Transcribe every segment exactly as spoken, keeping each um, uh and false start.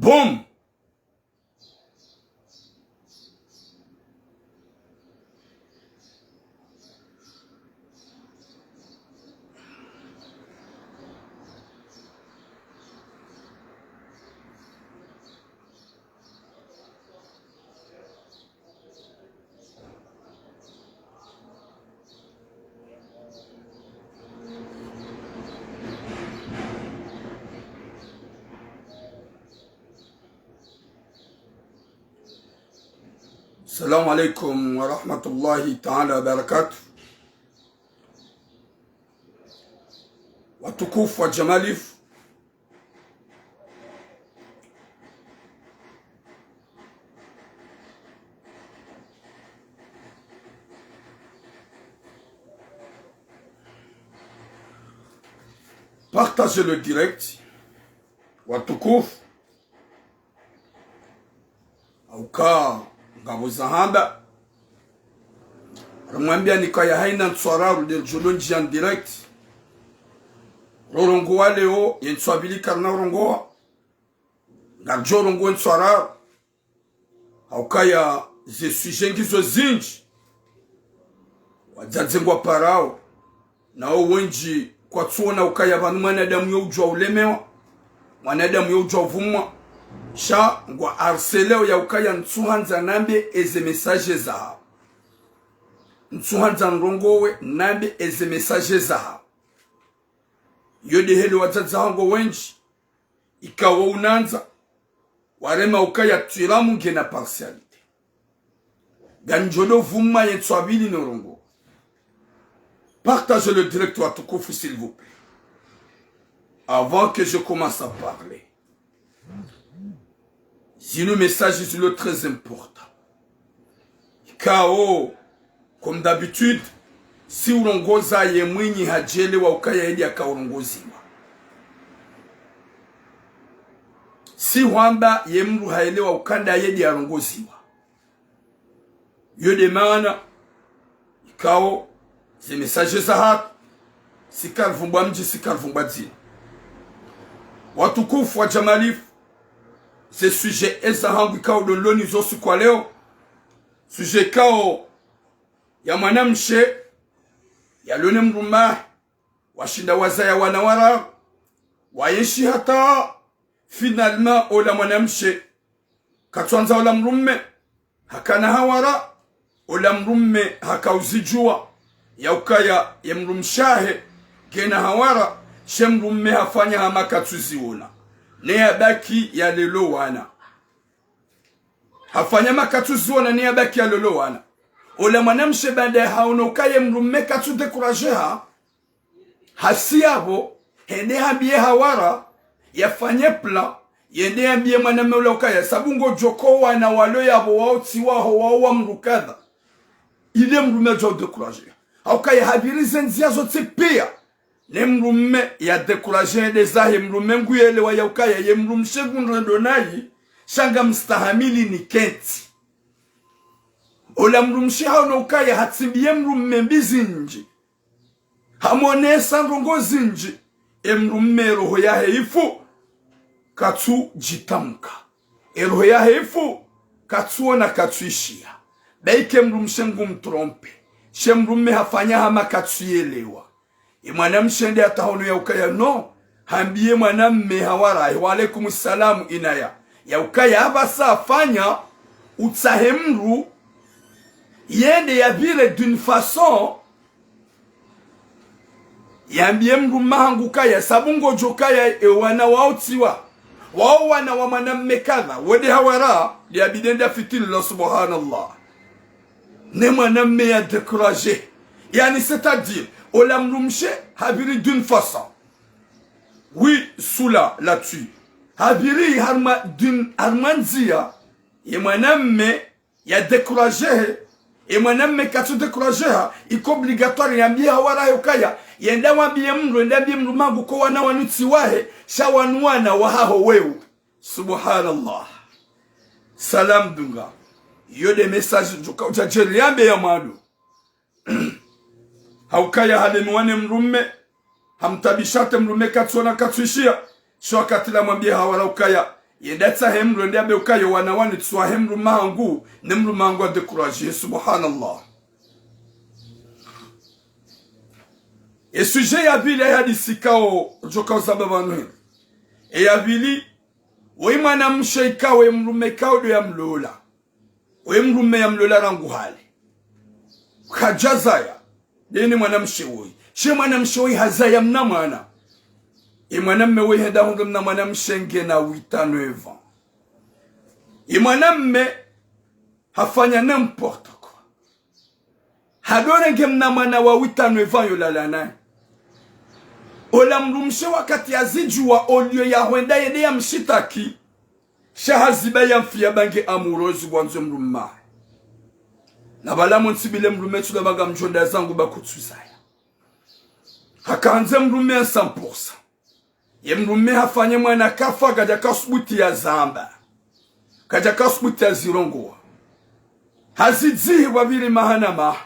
Boum. السلام عليكم ورحمة الله تعالى وبركاته. Watukufu wa Jamalifu, partagez le direct. Watukufu, hauka ngapvo zahamba, ramwambia nikaya haina ntswararu de djolo ndjia en direct. Rorongowa leo, ye ntswa pvili karina urongowa. Ngaridjo rongowa ye ntswararu. Haukaya ze sujet ngizo zindji. Wadzadze ngwaparao. Nao wendji kwatsuona ukaya pvanu mwanadamu yo udjuwa ulemewa. Mwanadamu yo udjuwa uvumwa. Sha ngwa harceleo ya ukaya ntsuhandza nambe eze message zahao. Ntsuhandza nrongowe nambe eze message zahao. Yo de hele wadzadze hangu wendji. Ikao unandza, warema ukaya twiramu ngena partialité. Ngamdjo do vumwa ye ntswa pvili no rongowa. Partagez le direct watukufu, s'il vous plaît. Avant que je commence à parler. Zinu message zilo très important. Ikao, comme d'habitude, si urongoza ye mwinyi hadjelewa ukaya yedi yakaurongoziwa. Si hwamba ye mdru haelewa uka nda yedi yarongoziwa. Yo de maana, ikao, ze message zahatru, si karivumbwa mdji, si karivumbwa dzina. Watukufu wa Jamalifu, ze sujet eza hangu ikao do nloni zo usiku wa leo, sujet ikao ya mwanamshe, yalo ne mdrume, washinda wazaya wana wararu, wayenshi hata, finalement, ola mwanamshe, katsuandza ola mdrume, hakana hawara, ola mdrume hakauzidjuwa, ya ukaya ye mdrumshe wahe, ngena hawara, she mdrume hafanya hama katsuziona. Ne yabaki yalelo wana. Hafanya hama katsuziona ne yabaki yalelo wana. Ola mwanamshe baanda haono ukaya ye mdrume katsu décourager ha, hasi yapvo, hende hambiye hawara, yafanye plan, yende yambiye mwanamme ula ukaya, sabu ngodjo ko wana walo yapvo wao tsi waho wao wa mdru kadha. Ile mdrume yadjo décourager. Haukaya hapviri ze ndzia zontsi pia. Ne mdrume ya décourager yende zahe, mdrume nguyelewa ya ukaya, ye mdrumshe ngunrendo nayi, sha ngamstahamili nikentsi. Ola mdrumshe haono ukaya hatsimbiye mdrume mbi zindji. Hamonesa ndrongo zindji, e mdrume roho yahe ifu, katsudjitamka. E roho yahe ifu, katsuona katsuishiya. Baike mdrumshe ngumtrompe. She mdrume hafanya hama katsuyelewa. E mwanamshe nde hata haono ya ukaya no, hambiye mwanamme hawara, wa alaikum salam Inaya. Ya ukaya apvasa hafanya, utsahe mdru, yende yapvire d'une façon, yambiye mdrume hangu ukaya, sabu ngodjo kaya, e wana wao tsi wa, wao wana wa mwanamme kadha, wende hawara, liyabidi nda fitini la subhanallah. Ne mwanamme ya décourager. Yaani, c'est-à-dire, ola mdrumshe, hapviri d'une façon. Oui, Sula, là-dessus. Hapviri harumwa d'une, harumwa ndzia, ye mwanamme, ya décourager he, e mwanamme katsu décourager ha, iko obligatoire yambiye hawara he ukaya, yende wambiye mdru, yende yambiye mdru mangu ko wana wanu tsi wahe, sha wanu wana wahaho wewe. Subhanallah. Salam dunga. Yo de message ndjuka udjadjeri yambe ya mwando. Haukaya halemewa ne mdrume, hamtabisha te mdrume katsuona katsuishiya, sho wakati la mwambiye hawara ukaya, Yende yatsahe mdru yende yambe ukaya wana wanu tsi wahe mdrume hangu, ne mdrume hangu adécouragé. Subhanallah. E sujet ya pvili ya hadisi ikao ridjo kao zamba pvanu hindri. E ya pvili, woyi mwanamshe ikao ye mdrume ikao ndo yamlola. Woyi mdrume yamlola rangu hale. Kadjazaya. Ndeni mwanamshe woyi. She mwanamshe woyi hazaya mna mwana. Ye mwanamme woyi hende yahundre mna mwanamshe ngena huit ans, neuf ans. Ye mwanamme hafanya n'importe quoi. Hadorenge mna mwana wa huit ans, neuf ans yolala naye. Ola mdrumshe wakati yazidjuwa, au lieu ya hwenda yende yamshitaki, sha haziba yamfiya bange amoureuse ngwandzo mdrume. Na pvala mo ntsibile mdrume tsu la ba ngamdjo nda zangu ba kutsuzaya. Haka handze mdrume à cent pour cent. Ye mdrume hafanye mwana kafa, kadja kasubuti yazamba. Kadja kasubuti yazirongowa. Hazidzihi pvapviri maha na maha.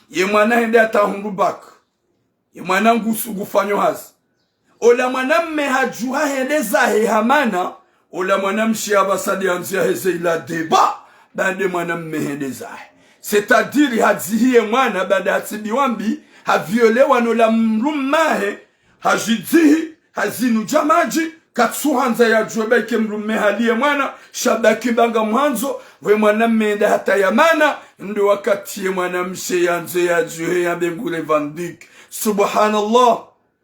Ye mwana hende hata hundru bac. Ye mwana ngusu ngufanyo hazi. Ola mwanamme hadjuha hende zahe hamana. Ola mwanamshe apvasa de yandzo yaheze ila débat. Baanda ye mwanamme hende zahe. C'est-à-dire hadzihi ye mwana baanda hatsibiwa mbi, haviolewa nola mdrume wahe, hazidzihi, hazinudja madji, katsuhandza yadjuwe ba ike mdrume haliye mwana, sha ba ike ba ngamwandzo, we mwanamme hende hata yamana, ndo wakati ye mwanamshe yandzo yadjuhe yambe ngu revendique. Subhanallah.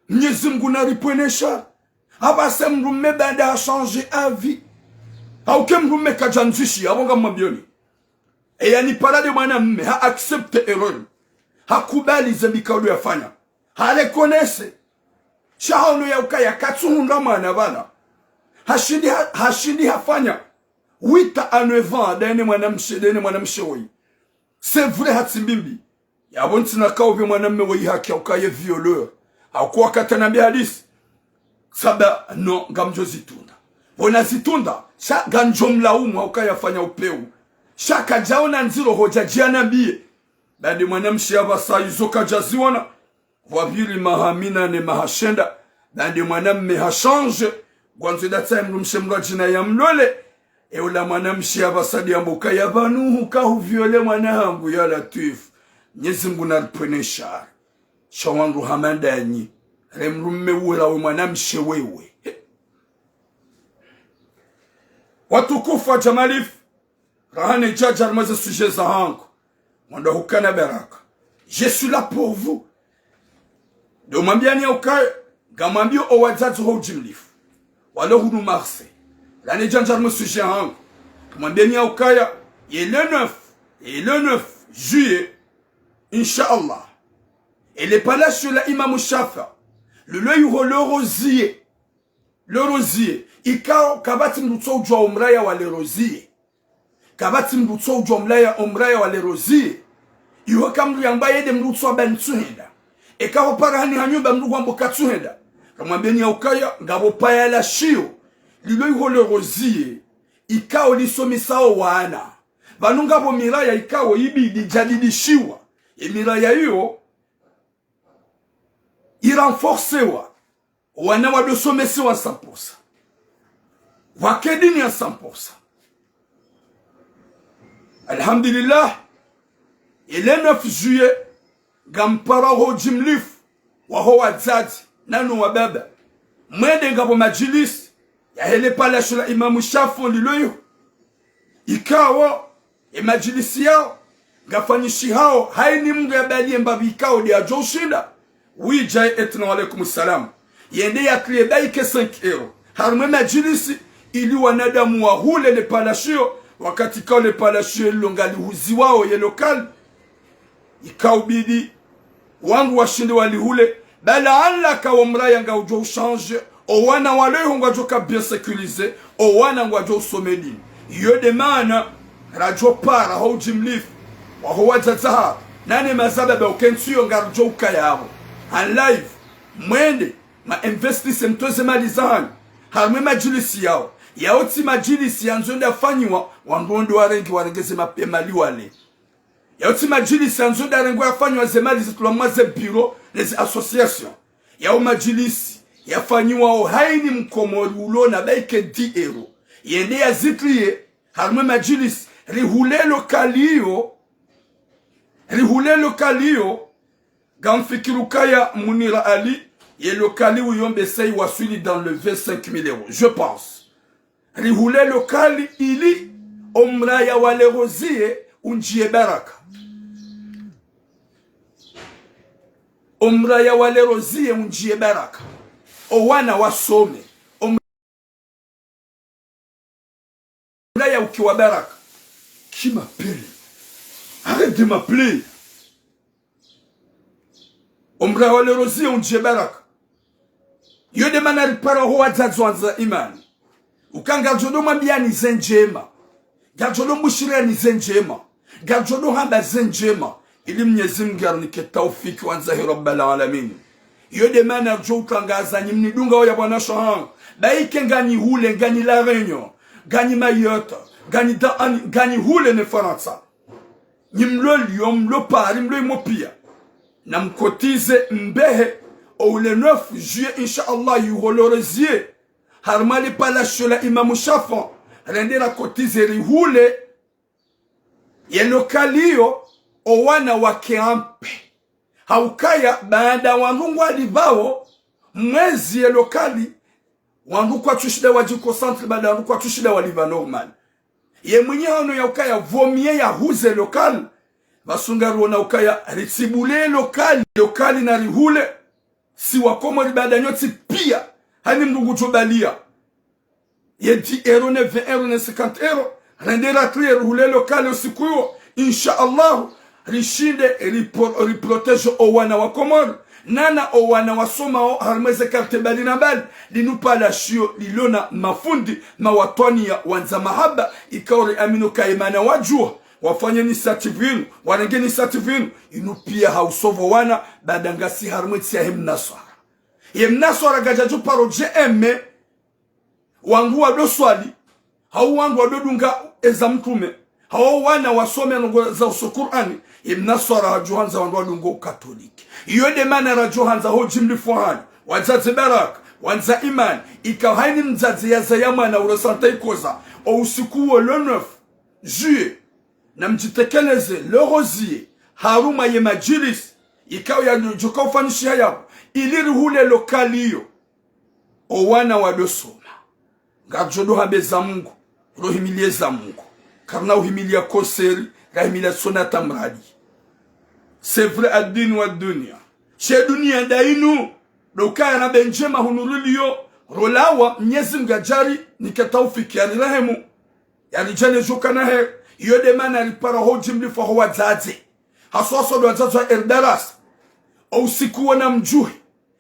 Mnyezi Mngu naripvwenesha. Apvasa mdrume baanda hachangé avis. Hauka mdrume kadjandzishi, apvo ngamwambioni. E yani pvala de mwanamme, ha accepté erreur. Hakubali ze mbi ikao ndo yafanya. Ha reconnaître. Sha haono ya ukaya katsuhundra mwana pvala. Hashindi ha-, hashindi hafanya. Huit à neuf ans, ndeni mwanamshe, ndeni mwanamshe woyi. C'est vrai hatsi mbi mbi. Yapvo ntsina kaupve mwanamme woyi haki ya ukaya ye violeur. Hauka wakati hanambiya hadisi. Saba, non, ngamdjo zitunda. Pvo nazitunda, sha ngamdjo mlaumu, hauka yafanya upvewu. Sha kadjaona ndziro hodja djianambiye. Baanda ye mwanamshe apvasa izo kadjaziona. Pvwapviri maha minane maha shenda. Baanda ye mwanamme hachangé. Ngwandzo yende yatsahe mdrumshe mdru adjina yamlole. E ola mwanamshe apvasa de yambe ukaya pvanu huka huviole mwana hangu ya Latwifu. Mnyezi Mngu naripvwenesha. Sha wandru hama ndanyi. Re mdrume uwe rawe mwanamshe wewe. Watukufu wa Jamalifu. Raha nidjadja harumwa ze sujet zahangu. Mwando hukana baraka. Je suis là pour vous. Ndo mwambiyani ya ukaya, ngamwambiyo owadzadze ho ujimlifu. Walo hunu Marseille. Raha nidjadja harumwa sujet zahangu. Mwambiyani ya ukaya, ye le neuf, ye le neuf juillet, Inch'Allah. Ele palacio la Imamu Shafa, lilo iho le Rosier. Le Rosier. Ikao kapvatsi mdru tso udjuwa omraya wa le Rosier. Kapvatsi mdru tso udjuwa omraya, omraya wa le Rosier. Iho ka mdru yamba yende mdru tso amba ntsuhenda. Eka ho para hani ha nyumba mdru hwamba katsuhenda. Kamwambeni ya ukaya, ngapvo paya la shiyo. Lilo iho le Rosier. Ikao lisomesao wana. Pvanu ngapvo miraya ikao ibidi djadidishiwa. Emiraya iyo irenforcewa. Wana wadosomesiwa cent pour cent. Pvwake dini ya cent pour cent. Alhamdulillah. Ele neuf juillet, ngampara ho ujimlifu, waho wadzadze, nanu wababa. Mwende ngapvo madjilisi, yahe le palacio la Imamu Shafu lilo iho. Ikao, emadjilisi yao, ngafanyishihao, haini mdru yabaliye mbapvi ikao de yadjo ushinda. Widja ye etna wa alaikum salam. Yende yakliye ba ike cinq euros. Harumwa emadjilisi, ili wanadamu wahule le palacio, wakati ikao le palacio lilo ngalihuziwao ye local. Ikao bidi, wangu washinde walihule, bala anla ka wo mraya ngaudjo uchanger, owana walo iho ngwadjo ka bien sécurisé, owana ngwadjo usoma dini. Iyo de maana, radjo para ho ujimlifu, waho wadzadze ha, nane mazaba ba ukentsi yo ngaridjo ukaya apvo. En live, mwende, ma investisse mtoze mali zahanyu, harumwa emadjilisi yao, yao tsi madjilisi yandzo nda fanyiwa, wandru wende warenge, warenge ze ma-, emali wale. Yao tsi madjilisi yandzo nda rengwa yafanywa ze mali zitulwa mwa ze bureau, ne ze association. Yao madjilisi, yafanyiwa o haini mkomori ulona baike dix euros, yende yazitriye harumwa e madjilisi, rihule lokali iyo, rihule lokali iyo, ngamfikiri ukaya Munira Ali, ye lokali uyo mbese iwaswili dans les vingt-cinq mille euros, je pense. Rihule lokali ili omraya wa Le Rosier undjiye baraka. Omraya wa Le Rosier undjiye baraka. Owana wasome. Omraya uke wa baraka. Qui m'appelle ? Arrête de m'appeler. Omraya wa Le Rosier undjiye baraka. Iyo nde mana ripara ho wadzadze wandza imani. Uka ngaridjo ndo mwambiyani ze ndjema. Ngaridjo ndo mbushiriyani ze ndjema. Ngaridjo ndo hamba ze ndjema. Ili Mnyezi Mngu yarinike taufiki wandza he Rabbal Alamin. Iyo nde mana ridjo utrangaza nyi mnidungao ya bwana shahangu. Baike nganyi hule, nganyi La Réunion, nganyi Mayotte, nganyi da-, ani-, nganyi hule ne Farantsa. Nyi mlo Lyon, mlo Paris, mlo imo piya. Na mkotize mbehe, o le neuf juillet, insha Allah, yiho Le Rosier. Harumwa le palace la Imam Shafa, rende rakotize rihule ye lokali iyo, owana wake ampe. Haukaya, baanda wandru ngwalipvao, mwezi ye lokali, wandru kwatsushinda wadji concentré, baanda wandru kwatsushinda walipva normal. Ye mwinyi haono ya ukaya vaut mieux yahuze lokali. Pvasa ngariona ukaya ritsibule lokali, lokali narihule. Si Wakomori baanda nyontsi piya, haina mndru ngudjo baliya. Ye dix euros ne vingt euros ne cinquante euros, rende ratriye rihule lokali usiku uwo, insha Allah, rishinde ripo-, riprotégé owana wa Komori, nana owana wasomao harumwa ze quartier mbali na mbali. Linu palace iyo lilona mafundi, mawatwaniya, wandza mahaba, ikao riamini ukaya mana wadjuha, wafanye initiative inu, warenge initiative inu, inu piya hausovo wana, baanda ngasi harumwa entsi yahe mnaswara. Ye mnaswara kadjadjo paro dje eme, wandru wado swali, hau wandru wado dunga eza mtrume, hau wana wasome ndrongoo za uso Kur'ani, ye mnaswara hadjo handza wandru wadunge ukatoliki. Iyo nde mana radjo handza ho djimlifo hanyu, wadzadze baraka, wandza imani, ikao haina mdzadze yazaya mwana uresanta ikoza, o usiku wo le neuf juillet, na mdjitekeleze Le Rosier, harumwa ye madjilisi, ikao yadjoka ufanyishiha yapvo, ili rihule lokali iyo. Owana wado soma. Ngaridjo ndo hamba eza Mungu, rohimiliya eza Mungu. Karina uhimiliya concert, rahimiliya tsena hata mradi. C'est vrai, ad-din wa dunya. She duniya nda inu, ndo ukaya na be ndjema hunu riliyo, rolawa, Mnyezi Mungu yadjarinike taufiki yarirehemu. Yaridjaanlie djo kana heri, iyo nde mana ripara ho djimlifo ho wadzadze. Haswa haswa ndo wadzadze wa Erdaras. O usiku wo na mdjuhe.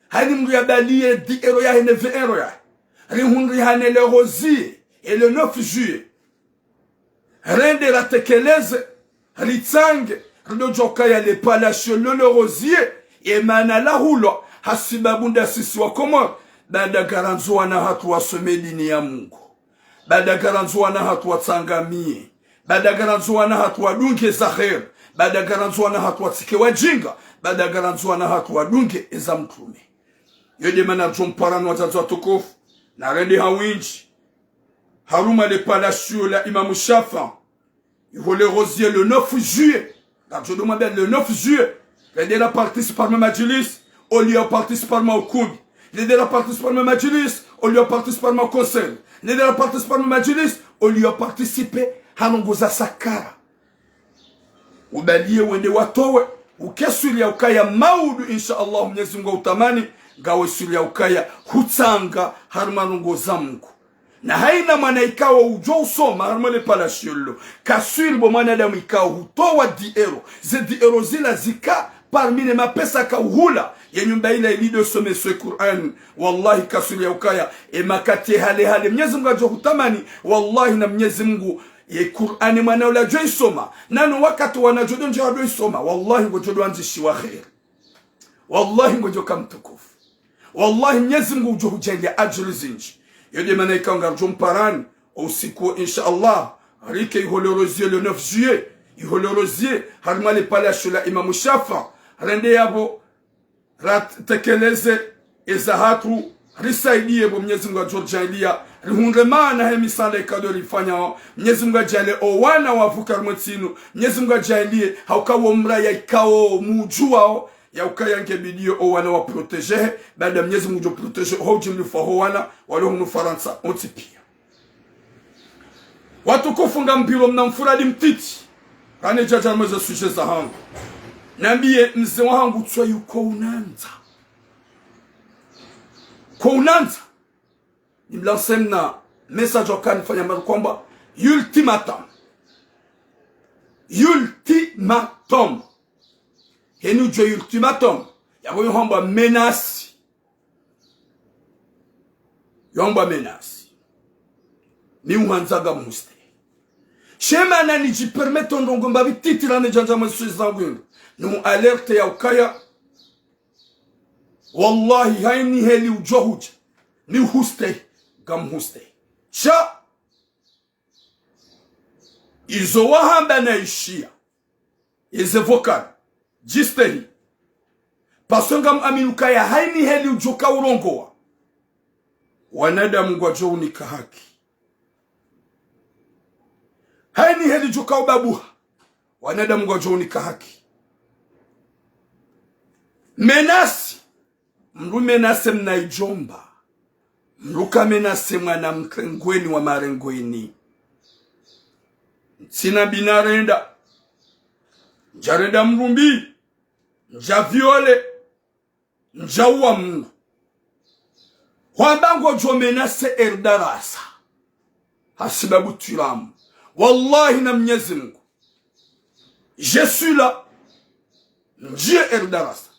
Haina mndru yabaliye dix euros yahe ne vingt euros yahe. Rihundrihane Le Rosier, e le neuf juillet. Rende ratekeleze, ritsange, rido djuwa ukaya le palace lo Le Rosier, ye mana lahulwa, hasibabu nda sisi Wakomori, baanda ngarandzo wana hatru wasome dini ya Mungu. Baanda ngarandzo wana hatru watsangamiye. Baanda ngarandzo wana hatru wadunge za heri. Baanda ngarandzo wana hatru watsike wadjinga. Baanda ngarandzo wana hatru wadunge eza mtrume. Iyo nde mana ridjo mparani wadzadze watukufu, na rende ha windji harumwa le palace la Imam Shafa, yiho Le Rosier le neuf juillet. Ngaridjo ndo mwambia le neuf juillet. Rende raparticipe harumwa madjilisi, au lieu ya uparticipe harumwa ukumbi. Rende raparticipe harumwa madjilisi, au lieu ya uparticipe harumwa concert. Rende raparticipe harumwa madjilisi, au lieu ya uparticipe ha ndrongoo za sakara. Ubaliye wende watowe, uke sûr ya ukaya maudu, insha Allah, Mnyezi Mungu utamani, ngawe sûr ya ukaya hutsanga harumwa ndrongoo za Mungu. Na haina mwana ikao udjo usoma harumwa le palace lo, ka sûr bo mwanadamu ikao hutowa dix euros. Ze dix euros zila zika parmi ne mapesa ka uhula ye nyumba ila ili ido someswe Kur'ani. Wallahi, ka sûr ya ukaya, e makati hale hale, Mnyezi Mungu adjo hutamani, wallahi, na Mnyezi Mungu, ye Kur'ani mwana ula adjo isoma, nano wakati wana djo ndo ndje wado isoma, wallahi, ngodjo ndo andzishiwa heri. Wallahi, ngodjo ka mtukufu. Wallahi, Mnyezi Mungu udjo hudjaanlia adjiri zindji. Iyo nde mana ikao ngaridjo mparani, o usiku wo, insha Allah, rike yiho Le Rosier le neuf juillet, yiho Le Rosier, harumwa le palace la Imam Shafa, rende yapvo, ratekeleze eza hatru, Risaidie bo Mnyezi Mungu adjo ridjaaliya, rihundre maana he misaada ikao ndo rifanyao. Mnyezi Mungu adjaaliye owana wavuke harumwa entsi inu. Mnyezi Mungu adjaaliye, hauka wo mraya ikao mudjuwao, yaukaya nge bidiyo owana wa protéger, baada Mnyezi Mungu ngudjo protéger, ho ujimlifu waho wana, walo hunu Farantsa, wontsi piya. Watukufu, ngam pviro mna mfuradi mtiti. Kane djadja mweze sujet zahangu. Nambiye mze wahangu tswa yuko unandza. Ko unandza. Nimlanse mna message wakani fanya maru kwamba ultimatum. Ultimatum. Heni udjuwe ultimatum. Yapvo yohambwa menace. Yohambwa menace. Mi uhandza ngam hustehi. Shema na nidji permettre ndrongo mbapvi titi la ne djandja mwe sujet zangu yinu. Nimu alerte yaukaya. Wallahi, hayini heli udjo hudja. Mi uhustehi, ngam hustehi. Sha. Izo wahamba naishiya. Eze vocal. Djistehi. Parce que ngam amini ukaya hayini heli udjoka urongowa. Wanadamu ngwadjo unika haki. Hayini heli udjoka ubabuha. Wanadamu ngwadjo unika haki. Menace. Mdru menace mna idjomba. Mdru ka menace mwana mtrengweni wa marengweni. Ntsina mbi narenda. Ndjarenda mdru mbi. Ndja viole. Ndjauwa mdru. Hwamba ngodjo menace Eldarasa. Hasibabu twiramu. Wallahi na Mnyezi Mungu. Je suis là. Ndjiye Eldarasa.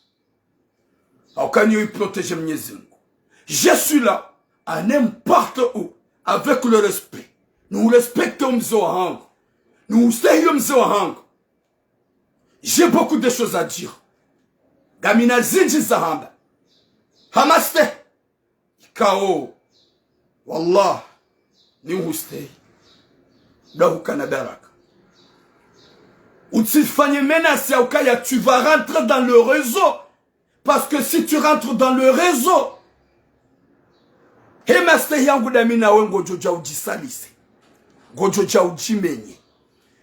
Hauka niyo iprotéger Mnyezi Mungu. Je suis là à n'importe où, avec le respect. Nihu respecte o mze wahangu. Nihu stehi o mze wahangu. J'ai beaucoup de choses à dire. Ngamina zindji za hamba. Hama stehi. Ikao. Wallah. Nihu stehi. Ndahuka na baraka. Utsifanye menace yaukaya tu vas rentrer dans le réseau. Parce que si tu rentres dans le réseau, he mastehi yangu dami nawe ngodjo dja udjisalise. Ngodjo dja udjimenye.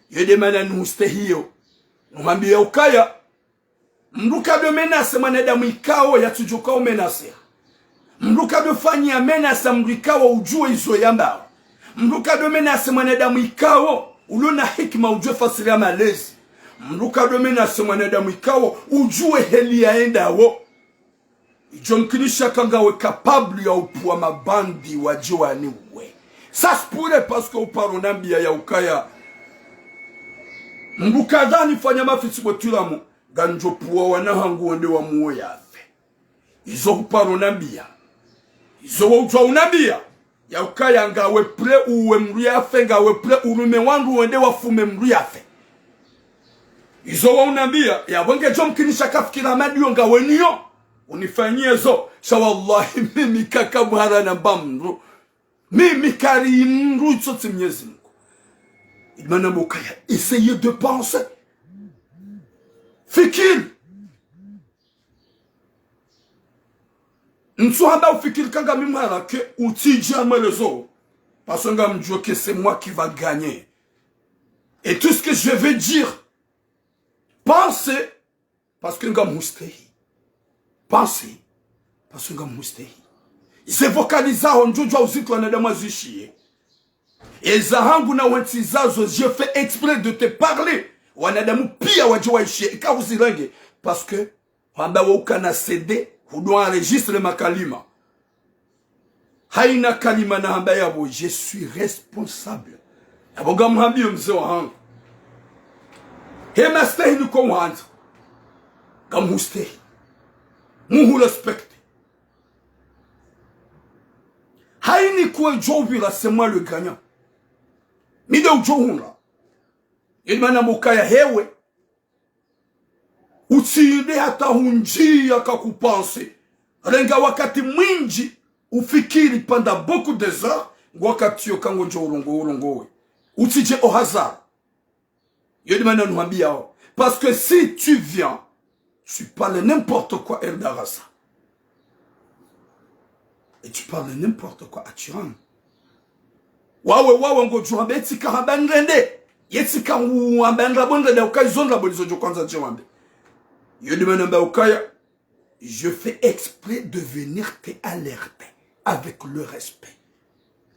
Yo nde mana nihu stehi yo. Nuhambiya ukaya. Mdru kadjo menace mwanadamu ikao yatsudjoka umenace. Mdru kadjo fanya menace mdru ikao udjuwa izo yambao. Mdru kadjo menace mwanadamu ikao ulo na hikima udjuwe fasiri ya malezi. Mdru kadjo menace mwanadamu ikao udjuwe heli yaendao. Idjo mkinisha ka ngawe capable ya upvuwa mabandi wadje waniuwe. Ça se pourrait parce que uparo nambiya yaukaya. Mdru kadha nifanya mafitsi bo twiramu. Ngandjo pvuwa wana hangu wende wamuwe yafe. Izo uparo nambiya. Izo wo udjuwa unambiya. Yaukaya ngawe prêt uwe mdru yafe, ngawe prêt urume wandru wende wafume mdru yafe. Izo wo unambiya, yapvo ngedjo mkinisha kafikira madiyo ngawe niyo. Unifanyiye zo, sha wallahi mimi kaka buhara namba mdru. Mimi kari mdru itsotsi Mnyezi Mungu. Imana mokaya, essayez de penser. Fikiri. Ntsu hamba ufikiri ka ngami mhara ke utsidja mwelezo. Parce que ngamdjuwa que c'est moi qui va gagner. Et tout ce que je vais dire, pensez, parce que ngamhustehi. Pensez, parce que ngamhustehi. Ze vocal zaho ndjodjuwa uzitwa wanadamu wazishiye. Eza hangu na wentsi zazo, je fais exprès de te parler. Wanadamu piya wadje waishiye, ika uzirenge. Parce que hamba wo ukana C D, hudo enregistrer makalima. Hayina kalima nahamba yapvo, je suis responsable. Yapvo ngamhambiyo mze wahangu. He mastehi niko uhandza. Ngamhustehi. Muhu respecter. Hayini kwe djo upvira, c'est moi le gagnant. Mi nde udjo hundra. Yeni mana mokaya hewe. Utsinde hata hundjiya ka kupenser. Renga wakati mwindji ufikiri pendant beaucoup des heures, ngo wakati yo ka ngodjo urongowa urongowe. Utsidje au hasard. Yo nde mana nuhambiyao. Parce que si tu viens, tu parles n'importe quoi, Eldarasa. Et tu parles n'importe quoi, Aturam. Wawe, wawe, ngodjo hamba etsika hamba nrende. Yetsika ngu hamba ndrabo nrende, uka izo ndrabo nizo djo kwandza ndje wambe. Yo de mana mba ukaya, je fais exprès de venir te alerter avec le respect.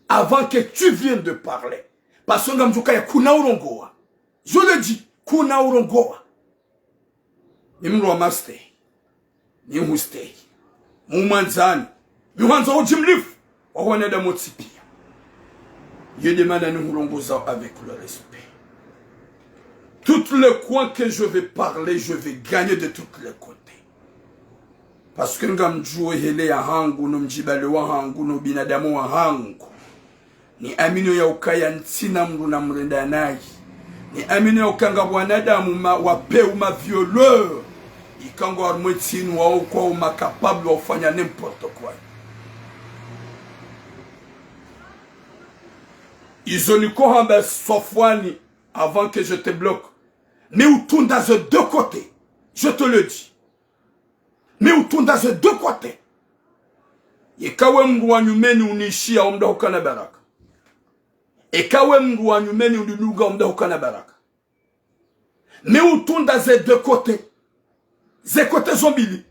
Avant que tu viennes de parler. Parce que ngamdjo kaya kuna urongowa. Je le dis, kuna urongowa. Ni mndru wa mastehi. Ni hustehi. Mumwandzani. Ni hwandzo hudjimlifu. Wa wanadamu wontsi piya. Yo de mana ni hurongoza avec le respect. Toutes les coins que je vais parler, je vais gagner de tous les côtés. Parce que ngamdjuwo hele yahangu, no mdjibali wahangu, no binadamu wahangu. Ni aminio ya ukaya ntsina mndru namrenda nayi. Ni aminio ya ukaya nga wanadamu ma, wa peu ma violeur. Ika ngwao harumwa entsi inu wao kwao ma capable wa ufanya n'importe quoi. Izo niko hamba Sofwani, avant que je te bloque. Mi utunda ze deux côtés. Je te le dis. Mi utunda ze deux côtés. Eka we mndru wa nyumeni unishiya, omda hukana baraka. Eka we mndru wa nyumeni unidunga, omda hukana baraka. Mi utunda ze deux côtés. Ze côtés zo mbili.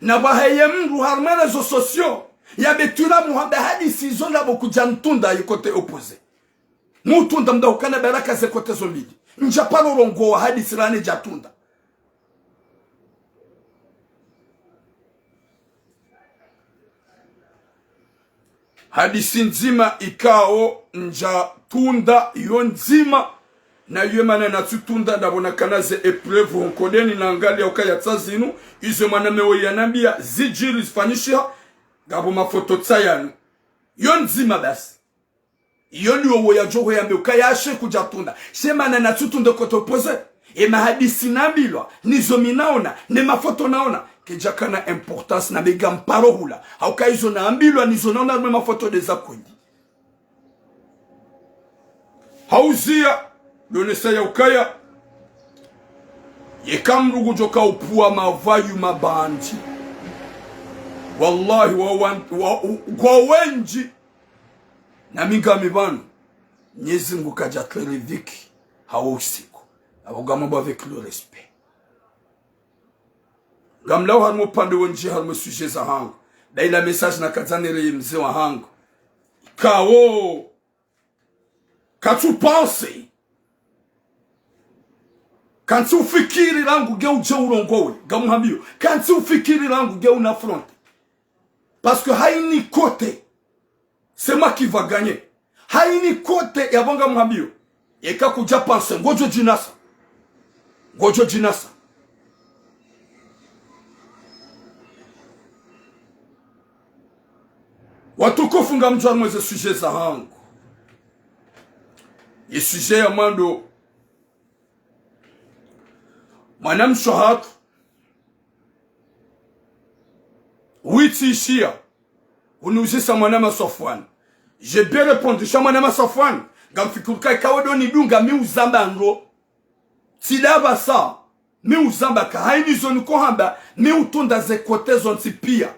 Na pvaheye mndru harumwa réseaux sociaux yambe Aturam hamba hadisi izo ndrabo kudja ntunda ye côté opposé. Mi utunda, mda hukana baraka, ze côtés zo mbili. Ndja paro rongowa hadisi rane dja tunda. Hadisi ndzima ikao ndja tunda yo ndzima, na yo mana natsu tunda, ndapvo nakana ze épreuves honkodeni, na angalia ukaya tsa zinu, izo mwana mme we yanambiya, zidjiri zifanyishiha, ngapvo mafoto tsayanu. Yo ndzima basi. Iyo ndiyo wo yadjo hweyambe ukaya she kudja tunda. She mana natsu tunde côté opposé. E mahadisi nambilwa, nizo mi naona, ne mafoto naona, kedjakana importance na bega mparo hula. Hauka izo nambilwa, nizo naona harumwa e mafoto ndeza kweli. Hauziya, ndonesa ya ukaya. Yeka mndru ngudjoka upvuwa mavayu mabandi. Wallahi, wa, wa, wa, u, kwa wendji. Na mi ngami pvanu, Mnyezi Mngu kadja tleri dhiki, hawo usiku. Apvo ngamwambo avec le respect. Ngamlawo harumwa upande wendji harumwa sujet zahangu. Ndayila message nakadza nireye mze wahangu. Kawo. Kantsu pense. Kantsu ufikiri rangu nge udje urongowe. Ngamhambiyo. Kantsu ufikiri rangu nge un'affronter. Parce que hayini côté. C'est moi qui va gagner. Hayini côté yapvo ngamhambiyo. Eka kudja pense, ngodjo djinasa. Ngodjo djinasa. Watukufu, ngamdjuwa harumwa ze sujet zahangu. Ye sujet ya mwando. Mwanamshe hatru. Witsi ishiya. Uniuzisa mwanama Sofwani. J'ai bien répondu, sha mwanama Sofwani. Ngamfikiri ukaya eka we ndo nidunga mi uzamba ndro. Tsi ndapvasa. Mi uzamba ka hayini zo niko hamba, mi utunda ze côté zontsi piya.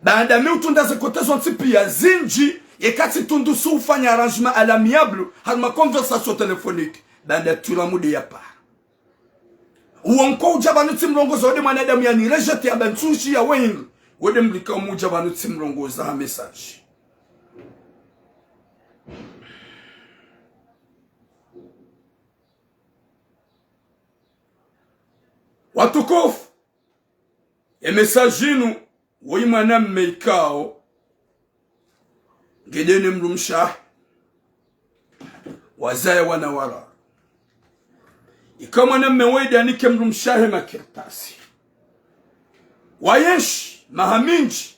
Baanda mi utunda ze côté zontsi piya, zindji, yeka tsi tundu si ufanya arrangement à l'amiable, harumwa conversation téléphonique. Baanda tula mude ya para. Uwo nko udja pvanu tsi mrongoza, wo nde mwanadamu yani rejeté yamba ntsushi ya wendji. Wo nde mlika umu udja pvanu tsi mrongoza ha message. Watukufu, ye message inu, woyi mwanamme ikao, ngende ne mdrumshe wahe. Wazaya wana wararu. Ika mwanamme woyi nde yanike mdrumshe wahe makartasi. Wayenshi maha mindji.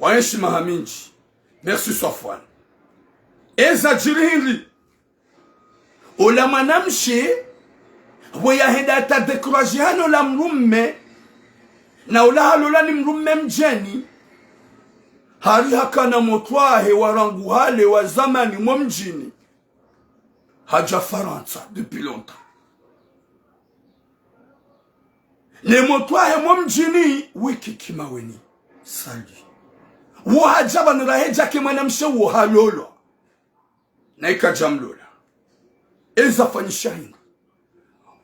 Wayenshi maha mindji. Merci Sofwan. Eza djiri hindri. Ola mwanamshe, pvo yahenda hata découragé hano la mdrumme, na ola halola ni mdrumme mdjeni, hari hakana motwahe wa rangu hale wa zamani mo mdjini. Hadja Farantsa depuis longtemps. Ne motwahe mo mdjini wiki kimaweni. Sali. Wo hadja pvanu rahe djake mwanamshe wo halolwa. Na ika djamlola. Eza fanyisha hindri.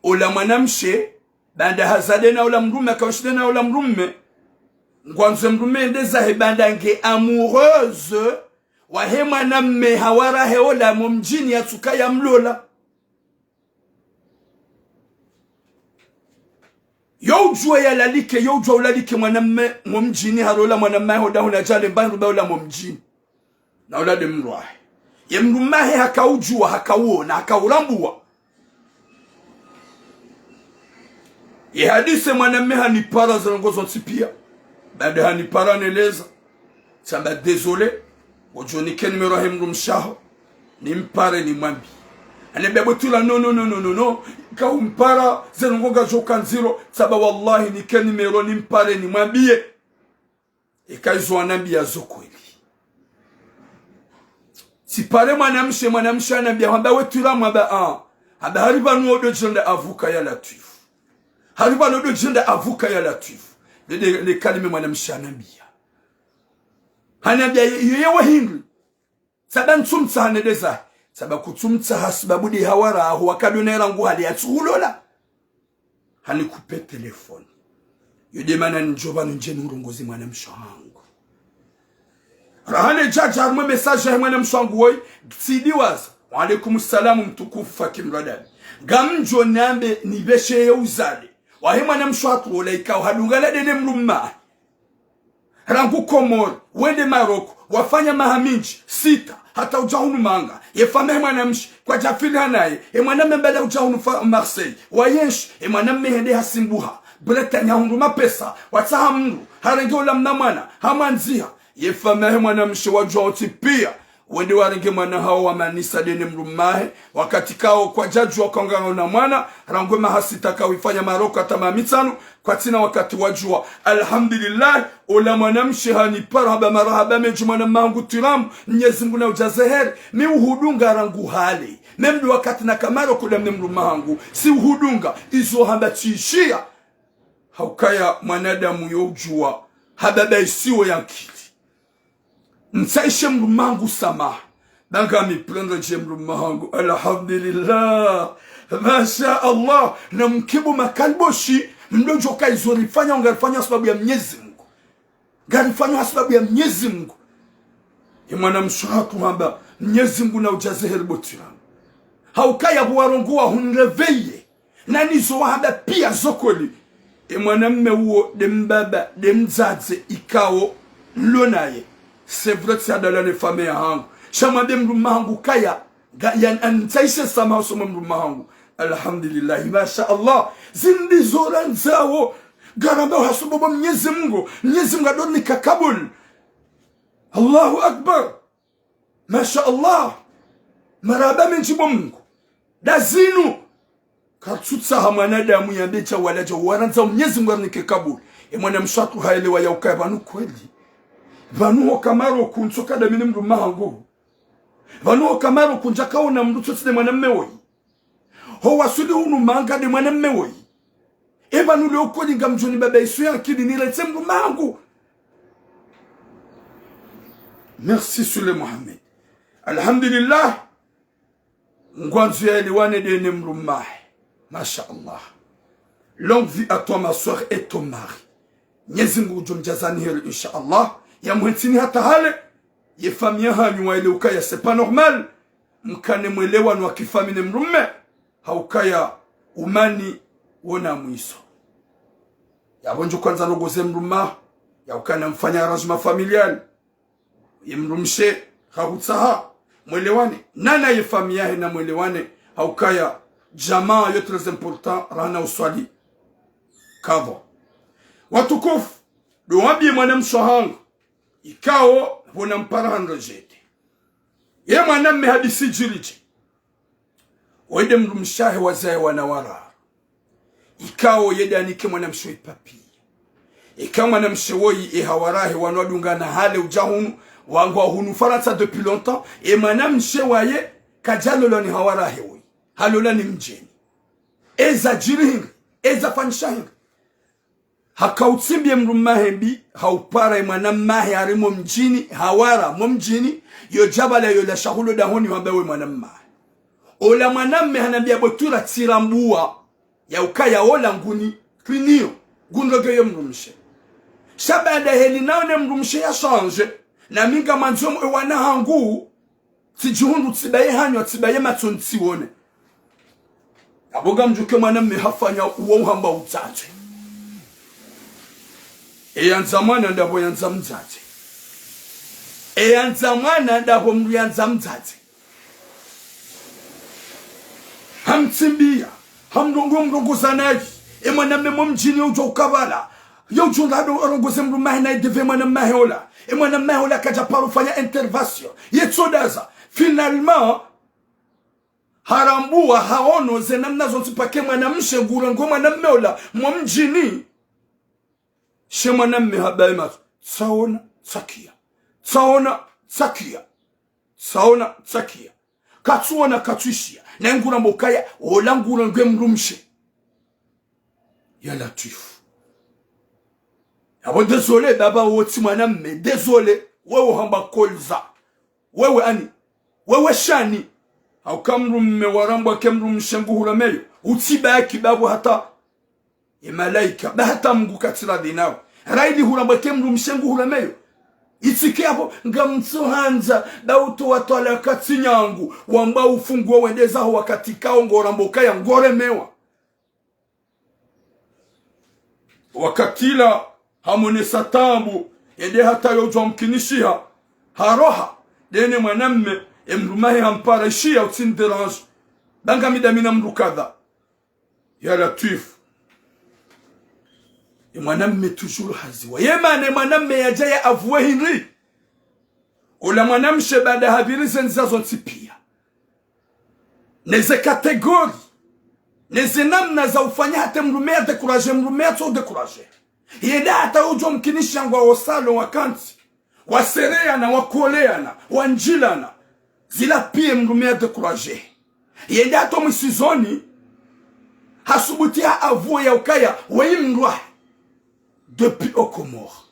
Ola mwanamshe, baanda hazade na ola mdrume, akawashinde na ola mdrume. Ngwandzo mdrume ende zahe baanda nge amoureuse wahe mwanamme hawarahe ola mo mdjini yatsuka yamlola. Yo udjuwa yalalike, yo udjuwa ulalike mwanamme mo mdjini, harola mwanamme ho dahoni, adjale mbandru ba ola mo mdjini. Na ola de mdru wahe. Ye mdrume wahe hakaudjuwa, hakauona, hakaurambuwa. Ye hadise mwanamme hanipara ze ndrongo zontsi piya. Baanda hanipara neleza. Tsamba désolé, wodjo nike numéro he mdrumshe waho, nimpare nimwambiye. Hanambia bo Tula, non, non, non, non, non, non. Kaumpara, ze ndrongo ngazidjo ka ndziro, tsamba wallahi nike numéro nimpare nimwambiye. Eka izo wanambia zo kweli. Tsipare mwanamshe, mwanamshe hanambia, hamba we Tula, mwamba, ah. Hamba hari pvanu wo do djenda avuka ya Latwifu. Hari pvanu wo do djenda avuka ya Latwifu. Le, le, le kalime mwanamshe hanambia. Hanambia ye, ye, ye wa hindri. Tsamba ntsumtsaha nende zahe. Tsamba kutsumtsaha sababu de hawara aho wakadona erangu hale yatsuhulola. Hanikupe telefoni. Yo de mana nidjo pvanu ndje nurongoze mwanamshe wahangu. Raha ne djadja harumwa message yahe mwanamshe wahangu woyi, tsidiwaza. Wa alaykum salam mtukufu Fakim Radani. Ngamdjo nambe nipveshe ye uzade wahe mwanamshe wahatru ola ikao hadungana de ne mdrume wahe. Rangu Komori, wende Maroko, wafanya maha mindji, sita, hata udja hunu Manga, ye famiyi yahe mwanamshe, kwadjafiliha naye, ye mwanamme mbala udja hunu fa-, Marseille, wayenshi, ye mwanamme hende hasimbuha, Bretagne hahundru mapesa, watsaha mdru, harenge ola mna mwana, hamwandziha, ye famiyi yahe mwanamshe wadjuwa wontsi piya, wende warenge mwana hawo wamanisa de ne mdrume wahe, wakati kawo kwadjadjuwa kangana na mwana, rangu maha sita kawifanya Maroko hata maha mitsanu, kwatsina wakati wadjuwa. Alhamdulillah, ola mwanamshe hanipara hamba marahaba mendji mwanamme wahangu Tula, Mnyezi Mngu naudjaze heri, mi uhudunga rangu hale. Même de wakati naka Maroko de ne mdrume wahangu, tsi uhudunga, izo hamba tsishiya. Haukaya mwanadamu yo udjuwa, hamba ba isiwo ya nkili. Ntsahishe mdrume wahangu samaha. Ba ngami prendre dje mdrume wahangu. Alhamdulillah. Masha Allah. Na mkibu makaliboshi. Mdodjo ka izo rifanya, ngarifanya sababu ya Mnyezi Mngu. Ngarifanya sababu ya Mnyezi Mngu. Ye mwanamshe wahatru hamba, Mnyezi Mngu naudjaze heri bo Tula. Haukaya bo warongowa hunireveye. Na nizo wahamba piya zo kweli. E mwanamme uwo de mbaba, de mdzadze ikao nilo naye. C'est vrai tsi hadala ne famiyi yahangu. Sha mwambe mdrume wahangu kaya, nga, ya, anitsahishe samaha usoni mwa mdrume wahangu. Alhamdulillah, masha Allah. Zindri zo randzawo. Ngaramba uhasubiri bo Mnyezi Mngu. Mnyezi Mngu adorinika kabul. Allahu Akbar. Masha Allah. Marahaba mendji bo Mngu. Da zinu. Karitsutsaha mwanadamu yambe dja wala dja warandza Mnyezi Mngu arinike kabul. E mwanamshe wahatru haelewa ya ukaya pvanu kweli. Pvanu hoka Maroko ntsoka da mi ne mdrume wahangu. Pvanu hoka Maroko ndjakaona mdru tsotsi de mwanamme woyi. Ho waswili hunu Manga de mwanamme woyi. E pvanu leo kweli ngamdjo ni baba iso ya nkili niretse mdrume wahangu. Merci Sule Mohamed. Alhamdulillah. Ngwandzo yaelewane de ne mdrume wahe. Masha Allah. Longue vie à toi, ma sœur, et ton mari. Mnyezi Mngu ngudjo mdjazani heri, insha Allah. Ya muhetsini hata hale. Ye famiyi yahanyu waelewe ukaya c'est pas normal. Mkane mwelewano wa kifamiyi ne mdrume. Haukaya umani wona mwiso. Yapvo ndjo kwandza rongoze mdrume. Ya ukana mfanya arrangement familial. Ye mdrumshe, hahutsaha, mwelewane. Nana ye famiyi yahe na mwelewane, haukaya, djamaa yo très important, rahana uswali. Kadha. Watukufu, do wambiye mwanamshe wahangu, ikao, pvo nampara hanirejete. Ye mwanamme hadisi djiri dje. Woyi de mdrumshe wahe wazaya wana wararu. Ikao yede anike mwanamshe woyi papier. Ika mwanamshe woyi e hawarahe wanu wadungana hale udja hunu, wangwa hunu Farantsa depuis longtemps, e mwanamshe waye kadjalolwa ni hawarahe woyi. Halolwa ni mdjeni. Eza djiri hindri, eza fanyisha hindri. Haka utsimbiye mdrumme wahe mbi, haupara ye mwana mmahe harimwa mdjini, hawara mwa mdjini, yo djabala yo la shahulo dahoni hamba we mwana mmahe. Ola mwana mme hanambiya bo twira tsirambuwa, ya ukaya ola nguni, kwiniyo, ngundroge yo mdrumshe. Sha baada heli naone mdrumshe ya change, na mi ngamandzo mwe wana hangu, tsidjihundru tsibaye hanyo, tsibaye matso ntsiwone. Abo ngamdjuke mwana mme hafanya uwo uhamba udzadze. Eyandza mwana ndapvo yandza mdzadze. Eyandza mwana ndapvo mdru yandza mdzadze. Hamtsimbiya, hamrongo mrongo zanayi. E mwana mme mwa mdjini yo udjo ukabala. Yo udjo ndado arongoze mdrumme wahe na ideve mwana mmahe ola. E mwana mmahe ola kadja paro fanya intervention. Ye tsodaza. Finalement, harambuwa haono ze namna zontsi paka e mwanamshe ngurango mwana mme ola mwa mdjini. She mwana mme habaye matso. Tsaona, tsakiya. Tsaona, tsakiya. Tsaona, tsakiya. Katsuona, katsuishiya. Na nguramba ukaya, ola ngurango mdrumshe. Ya Latwifu. Abo désolé, baba wo tsi mwana mme. Désolé. Wewe hamba kolza. Wewe ani. Wewe shani. Hauka mdrumme warambwa ke mdrumshe nguhurameyo. Utsiba ya kibabu hata. Ye malaika. Ba hata Mngu katsira dinawe. Raili hurambwa ke mdrumshe nguhurameyo. Itsike abo ngamtso handza. Ba utowa twalaka tsi nyangu. Wamba ufunguwe wende zaho wakati kao ngoramba ukaya ngoremewa. Wakati ula hamonesa tabu, yende hata yo udjo mkinishiha, haroha, dene mwana mme, e mdrumme wahe hampara ishiya utsi ni dérange. Ba ngami dami na mdru kadha. Ya Latwifu. E mwana mme toujours haziwa. Ye mana e mwana mme yadja ya avuwe hindri. Ola mwanamshe baada habiri ze ndzia zontsi piya. Ne ze catégorie. Ne ze namna za ufanya hata mdrumme ya découragé, mdrumme ya tso découragé. Yenda hata udjo mkinisha ngwao salon wakantsi. Wasereyana, wakoleyana, wandjilana. Zila piya mdrumme ya découragé. Yenda hata mwisizoni, hasubuti ha avuwe ya ukaya, weyi mdrwahe. Depuis aux Comores.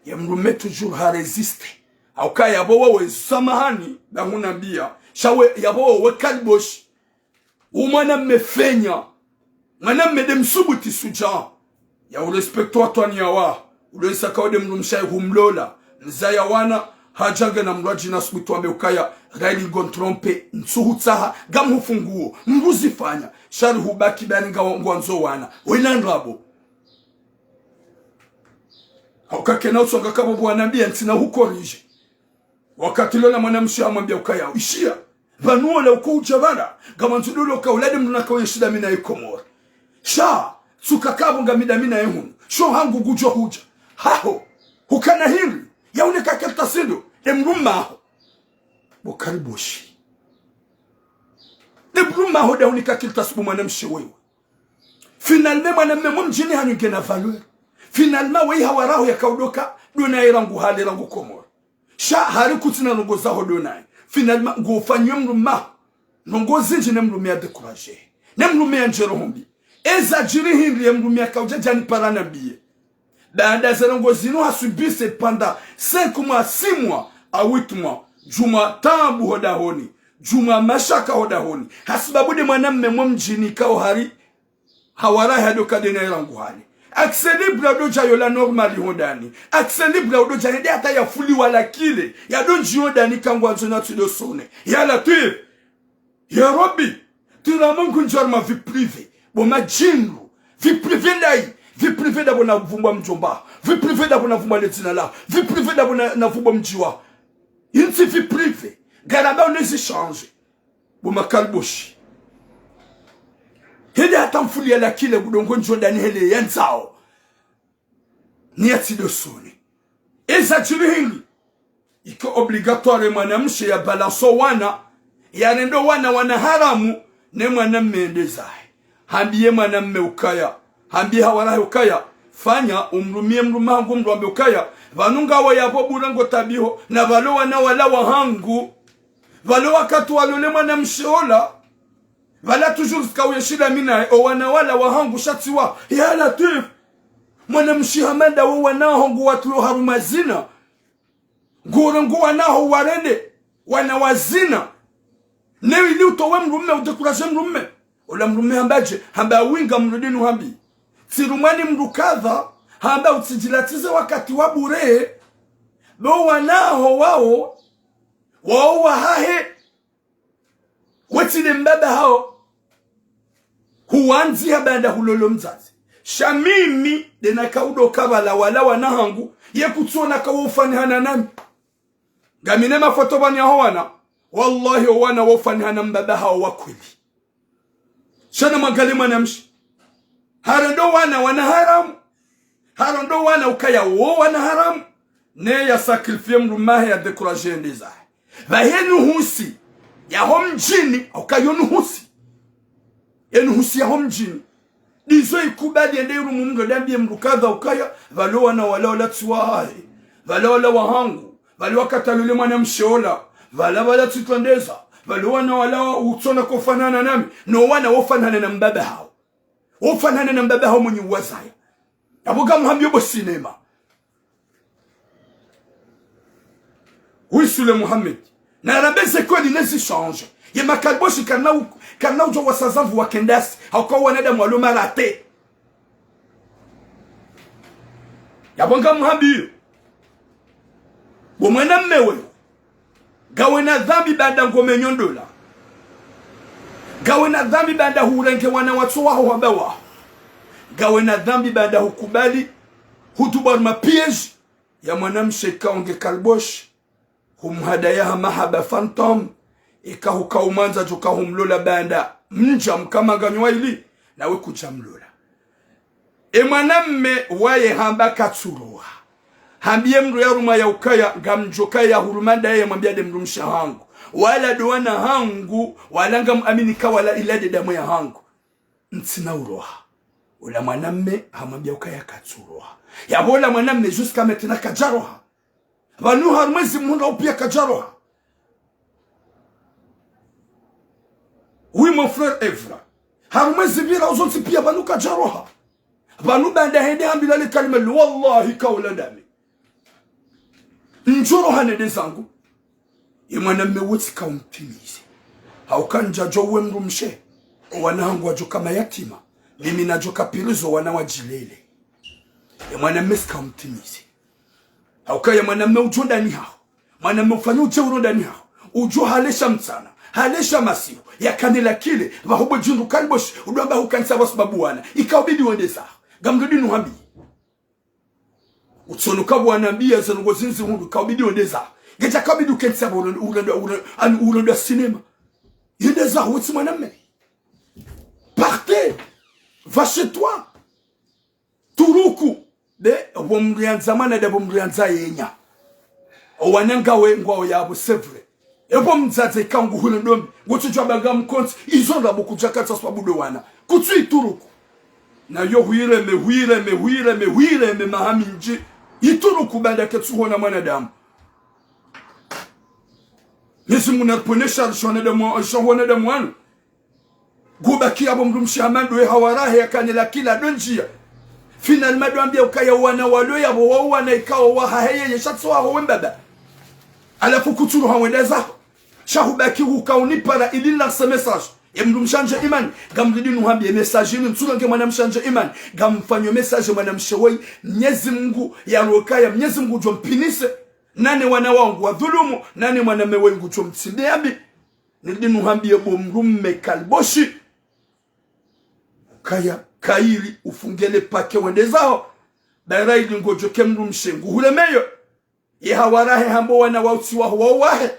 Ye mdrumme toujours ha résisté. Hauka yabo wewe samahani, ba hunambiya. Sha we, yabo wewe kaliboshi. U mwana mme fenya. Mwana mme de msubuti sudja. Ya u respecté watwani yawa. Ulo isaka wade mdrumshe humlola. Mzaya wana, hadja nge na mdru wadjina subuti wambe ukaya. Raili ngo trompé, ntsuhu tsaha, ngamhufunguo. Mdru zifanya. Sha ri hubaki bani nga ngwandzo wana. Wena ndrabo. Hauka kena usonga kabo bwana mbiya ntsina hukorije. Wakati lola mwanamshe hamwambiya ukaya, ishiya, pvanu ola uko udja pvala, ngamandzo dolo ka ulade mdru naka uye shida mi naye Komori. Sha, tsuka kabo ngami dami naye hunu, sho hangu ngudjo hudja. Haho, hukana hindri, ya uneka kartasi ndo, de mdrumme waho. Bo kaliboshi. De mdrumme waho de uneka kartasi bo mwanamshe wewe. Finalement, mwana mme mwa mdjini hanyu ngena valeur. Finalement, weyi hawaraho yaka udoka, ndo naye rangu hale rangu Komori. Sha hari kutsina ndrongo zaho ndo naye. Finalement, ngo ufanywe mdrumme waho. Ndrongo zindji ne mdrumme ya découragé. Ne mdrumme ya ndjero hombi. Eza djiri hindri ye mdrumme yaka udja djani para nambiye. Baada ze ndrongo zinu ha subissé pendant cinq mois, six mois, à huit mois. Djumwa tabu ho dahoni. Djumwa mashaka ho dahoni. Hasibabu de mwana mme mwa mdjini kao hari. Hawarahi hado ka de naye rangu hale. Accès libre yado dja yo la normal ho dani. Accès libre yado dja yende hata ya fuliwa la clé. Yado ndji ho dani ka ngwandzo na tsi do sonner. Ya Latwif. Ya Rabbi, tira mangu ndjarma vie privée. Bo madjinru. Vie privée ndayi. Vie privée dabo na vumbwa mdjomba. Vie privée dabo na vumbwa le dzina la. Vie privée dabo na, na vumbwa mdji wa. Intsi vie privée. Ngaramba unezi changer. Bo makaliboshi. Hende hata mfuliya la clé ngudongo ndji ho dani hele yandzao. Ni ya tsi do sonner. Eza djiri hindri. Iko obligatoire mwanamshe ya balance wana, ya rende wana wana haramu, ne mwana mme ende zahe. Hambiye mwana mme ukaya. Hambiye hawarahi ukaya. Fanya, umdrumiye mdrumme wahangu mdru wambe ukaya. Pvanu ngawe yabo bure ngo tabiho, na pvalo wana wala wahangu. Pvalo wakati walole mwanamshe ola. Pvala toujours zika uye shida mi naye, o wana wala wahangu sha tsi wa. Ya Latwif. Mwanamshe hama nda wo wana waho nguwatrulo harumwa zina. Ngurengo wana waho uwarende wana wa zina. Ne ili utowe mdrume, udécourager mdrume. Ola mdrume hamba dje, hamba winga mdru dinu hambi. Tsirumwa ni mdru kadha, hamba utsidjilatize wakati wa bure. Bo wana waho wao, wao wahahe. Wetsi ne mbaba hawo. Huwandzi ha baanda hulolo mdzadze. Sha mimi, ndena kaudo kabala wala wana hangu, ye kutsona kawo ufanihana nami. Ngamina mafoto pvanu yaho wana, wallahi wo wana wo ufanihana mbaba hawo wa kweli. Sha namwangalie mwanamshe. Harendo wana, wana haramu. Harendo wana ukaya wo wana haramu. Ne ya sacrifier mdrume wahe ya décourager yende zahe. Pvahe nuhusi yaho mdjini, ukaya nuhusi. Ye nuhusi yaho mdjini. Ndizo ikubali yende irumu mdru ndambiye mdru kadha ukaya, pvalo wana wala wala tsi wahahe. Pvalo wala wahangu. Pvalo wakatrulo le mwanamshe ola. Pvala pvala tsitwendeza. Pvalo wana wala utsona kofanana nami. No wana wofanana na mbaba hawo. Wofanana na mbaba hawo mwenye uwazaya. Yapvo ngamhambiyo bo cinéma. Wisule Mohamed. Na rambe ze kweli ne zi changer. Ye makaliboshi kana u-, kana udjo wasaza mvu wakendasi. Hauka wanadamu walo marate. Yapvo ngamhambiyo. Bo mwanamme wewe. Ngawe na dhambi baanda ngomenyo ndola. Ngawe na dhambi baanda hurenge wana watso waho hwamba waho. Ngawe na dhambi baanda hukubali hutubwa harumwa piège ya mwanamshe ikao nge kaliboshi. Humhadaya ha mahaba fantôme. Ika huka umwandza djo ka humlola baanda mdja mkamanganyo wa ili, nawe kudja mlola. E mwanamme waye hamba katsuroha. Hambiye mdru yarumwa ya ukaya, ngamdjo kaya huruma ndaye yamwambiya nde mdrumshe hangu. Wala ndo wana hangu, wala ngamwamini ka wala ila nde damu ya hangu. Ntsina uroha. Ola mwanamme hamwambiya ukaya katsuroha. Yapvo ola mwanamme jusqu'à maintenant kadjaroha. Pvanu harumwa ezi mhundra upiya kadjaroha. Oui, mon frère Evra. Harumwa ezi pvira uzontsi piya pvanu kadjaroha. Pvanu baanda hende hambilwa le kalima lo, wallahi kaula ndami. Ndjoroha nende zangu. Ye mwanamme wetsi kaumtimize. Hauka ndjadjo uwe mdrumshe. Owana hangu wadjoka mayatima. Mimi nadjoka prison wana wadjilele. Ye mwanamme tsi kaumtimize. Hauka ye mwanamme udjo ndani haho. Mwanamme ufanya udje uro ndani haho. Udjo halesha mtsana. Halesha masihu. Yakane la clé. Pvaho bo djindru kaliboshi. Udjo amba hukantsi pvwa sababu wana. Ika ubidi wende zaho. Ngamdru dinu hambiye. Utsono ka bwana mbiya zanu ngo zindzi hundru. Ika ubidi wende zaho. Ngedja ka ubidi ukentsi pvwa urendo, urendo, urendo, ani urendo ya cinéma. Yende zaho wetsi mwanamme. Partez. Va chez toi. Turuku. Be, pvo mdru yandza mwana nda pvo mdru yandza yenya. Owana ngawe ngwao yapvo, c'est vrai. Epvo mdzadze ika nguhule ndombi, ngotsudjuwa amba ngamkontsi, izo ndrabo kudjakatsa sababu ndo wana. Kutsu ituruku. Nayo huireme, huireme, huireme, huireme maha mindji. Ituruku baanda ketsuhona mwanadamu. Mwenyezi Mungu naripvonese arisha wanadamu, arisha wanadamu wanu. Ngubaki yapvo mdrumshe hama ndo ye hawarahe yakane la clé ndo ndjiya. Finalement ndo ambiya ukaya wana walo yapvo wao wana ikao wahahe yeye sha tsi waho we mbaba. Halafu kutsuroha wende zaho. Sha hubaki huka unipara ili nilanse message. Ye mdrumshe wandje Imani, ngamdru dinu hambiye message inu, ntsurenge mwanamshe wandje Imani, ngamfanyo message mwanamshe woyi, Mwenyezi Mungu yaroka ya Mwenyezi Mungu udjo mpvinise, nane wana wangu wadhulumu, nane mwanamme woyi ngudjo mtsinde yambi. Niridi nuhambiye bo mdrume kaliboshi. Ukaya, kayiri, ufunge le pake wende zaho. Bayira ili ngodjoke mdrumshe nguhulemeyo. Ye hawarahe hamba wana wautsi waho wao wahe.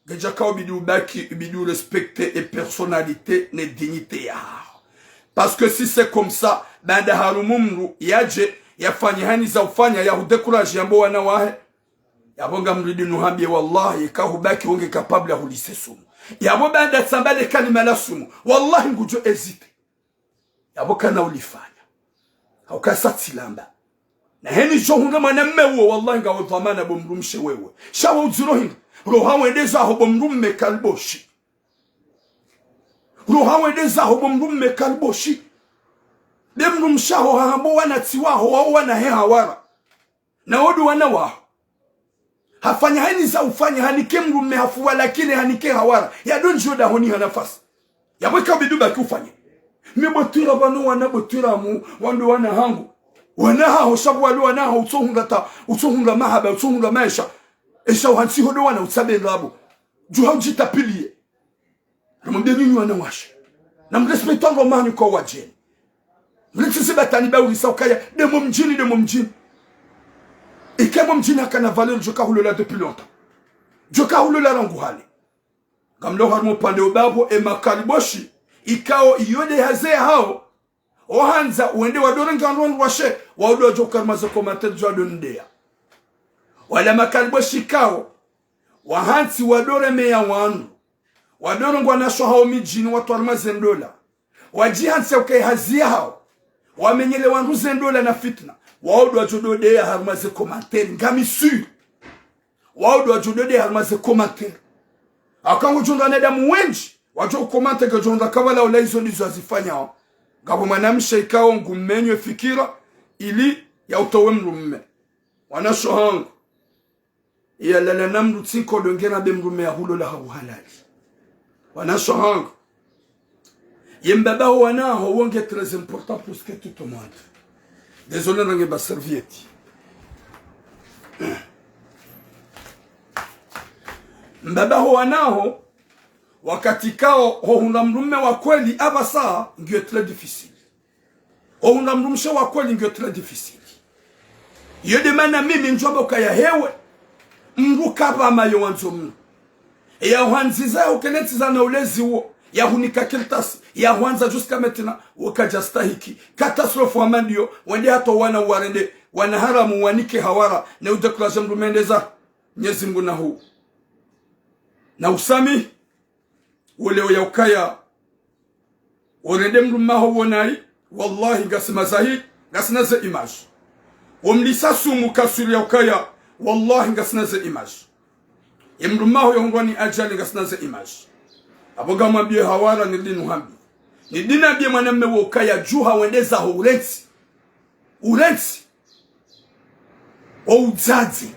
Ngedjaka ubidi ubaki, ubidi urespecter e personnalité ne dignité yaho. Parce que si c'est comme ça, baanda harumwa mdru, yadje, yafanye hani za ufanya, yahudécourager yamba wana wahe. Yapvo ngamridi nuhambiye wallahi, eka hubaki wonge capable ya hulise sumu. Yapvo baanda tsamba le kalima la sumu. Wallahi ngudjo hésiter. Yapvo kana ulifanya. Hauka sa tsilamba. Na heni djo hundra mwanamme uwo, wallahi ngawe dhwamana bo mdrumshe wewe. Sha wo udziro hindri. Roha wende zaho bo mdrume kaliboshi. Roha wende zaho bo mdrume kaliboshi. Be mdrumshe waho hahamba wana tsi waho, wawo wana he hawara. Na wo ndo wana waho. Hafanya hayina za ufanya, hanike mdrume hafuwa lakile hanike hawara. Yado ndjiyo dahoni ha nafasi. Yapvo ikao bidi ubaki ufanye. Mi botwira pvanu wana botwira mu, wandru wana hangu. Wana haho sha pvo wali wana haho utsohundra ta, utsohundra mahaba, utsohundra maesha. Esha uhantsi ho ndo wana utsabe ndrabo. Djuha udjitapiliye. Namwambiye nyinyi wanawashe. Namrespecte wangu mahanyu kwa wadjeni. Mlitsi zibatani ba urisa ukaya, nde mo mdjini, nde mo mdjini. Ike mo mdjini hakana valeur djo kahulola depuis longtemps. Djo kahulola rangu hale. Ngamlo harumwa upande ubapvo, e makaliboshi, ikao iyo nde hazi yahawo, ohandza wende wadore ngandru wandru washe, wawo ndo wadjo uka harumwa ze commentaire djo wadondeya. Wala makaliboshi ikao, wahantsi wadore meya wandru, wadore ngwanasho hawo midjini watware harumwa ze ndola. Wadjihantsi ukaya hazi yahawo, wamenyele wandru ze ndola na fitna, wawo ndo wadjo dodeya harumwa ze commentaire, ngami sûr. Wawo ndo wadjo dodeya harumwa ze commentaire. Aka ngudjo ndana damu wendji, wadjo ucommente ngudjo nda kabala ula izo ndizo azifanyawo. Ngapvo mwanamshe ikao ngumenye fikira, ili ya utowe mdrume. Wanasho hangu. Yalala na mdru tsi nkodo ngena be mdrume yahulola ha uhalali. Wanasho hangu. Ye mbaba ho wana haho wo nge très important plus que tout au monde. Désolé, nange ba serviette. Mbaba ho wana haho, wakati ikao, ho hundra mdrume wa kweli, apvasa, ngiyo très difficile. Ho hundra mdrumshe wa kweli ngiyo très difficile. Iyo nde mana mimi ndjwamba ukaya hewe, mdru kapvama yo wandzo mdru. Eya hwandziza ya ukenetsiza na ulezi uwo, ya hunika kartasi, ya hwandza jusqu'à maintenant, wo kadja stahiki. Catastrophe hama ndiyo, wende hata wana uwarende, wana haramu wanike hawara, ne udécourager mdrume ndeza, Mnyezi Mngu na hu. Na usamihi, wo leo ya ukaya, worende mdrume haho wo nayi, wallahi ngasi mazahidi, ngasina ze image. Womlisa sumu kasuri ya ukaya, wallahi ngasina ze image. Ye mdrume haho yahundrwa ni ajali ngasina ze image. Apvo ngamwambiye hawara ni dinu hambi. Ni dinu hambiye mwanamme wo ukaya djuha wende zaho urentsi. Urentsi. O udzadze.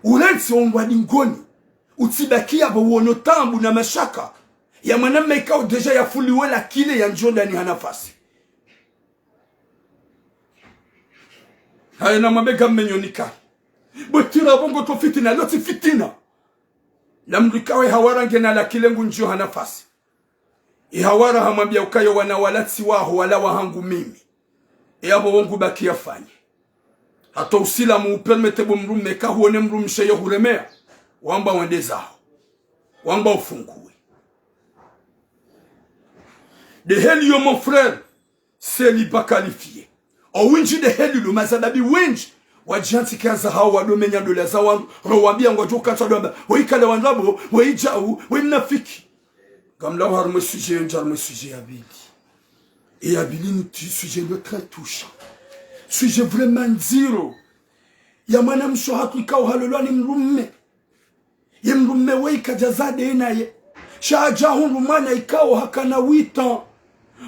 Urentsi o ngwa dingoni. Utsibaki yapvo wono taabu na mashaka ya mwanamme ikao déjà yafuliwe la clé ya ndjo ndani ha nafasi. Haye namwambe ngamenyo nika. Bwetira bongo to fitina, lotsi fitina. Na mdru ikao ye hawara ngena la clé ngundjiyo ha nafasi. Ye hawara hamwambiya ukaya wana wala tsi waho wala wahangu mimi. E apvo wo ngubaki yafanye. Hata usilamu upermete bo mdrume ka huone mdrumshe yo huremeya. Wamba wende zaho. Wamba ufunguwe. Nde heli yo mon frère, célibat qualifié. O wendji nde heli lo mazababi wendji. Wadjihantsi kaza hawo wadomenya ndola za wandru. Ro wambiya ngwadjo ukantsa wado wamba. Weyi kala wandru apvo, weyi djau, weyi mnafiki. Ngamlawo harumwa sujet yo ndja harumwa sujet ya pvili. E ya pvili ni ti sujet lo très touchant. Sujet vraiment ndziro. Ya mwanamshe hatru ikao halolwa ni mdrume. Ye mdrume weyi kadja zade naye. Sha hadja hundru mwana ikao hakana huit ans.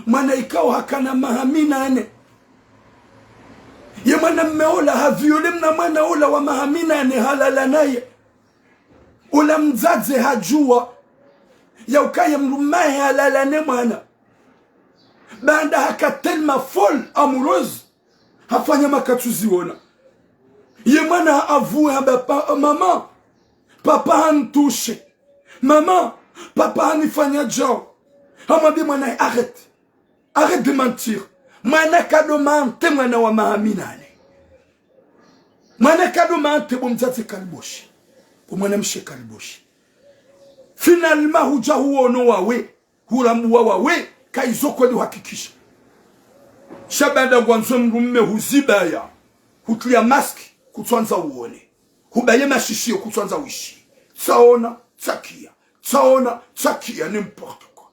Mwana ikao hakana maha minane. Ye mwanamme ola ha viole mna mwana ola wa maha minane halala naye. Ola mdzadze hadjuwa ya ukaya mdrume wahe halala ne mwana. Baanda haka tellement folle amoureuse, hafanya makatsuzi wona. Ye mwana havuwe hamba pa, maman, papa hanitouché. Maman, papa hanifanya djau. Hamwambiye mwana, arrête. Arrête de mentir. Mwana kado mante mwana wa maha minane. Mwana kado mante bo mdzadze kaliboshi. Bo mwanamshe kaliboshi. Finalement hudja huwono wawe. Hurambuwa wawe. Kayizo kweli uhakikisha. Sha baanda ngwandzo mdrume huzibaya. Hutria masque kutswandza uwone. Hubaye mashishiyo kutswandza uishi. Tsaona, tsakiya. Tsaona, tsakiya, n'importe quoi.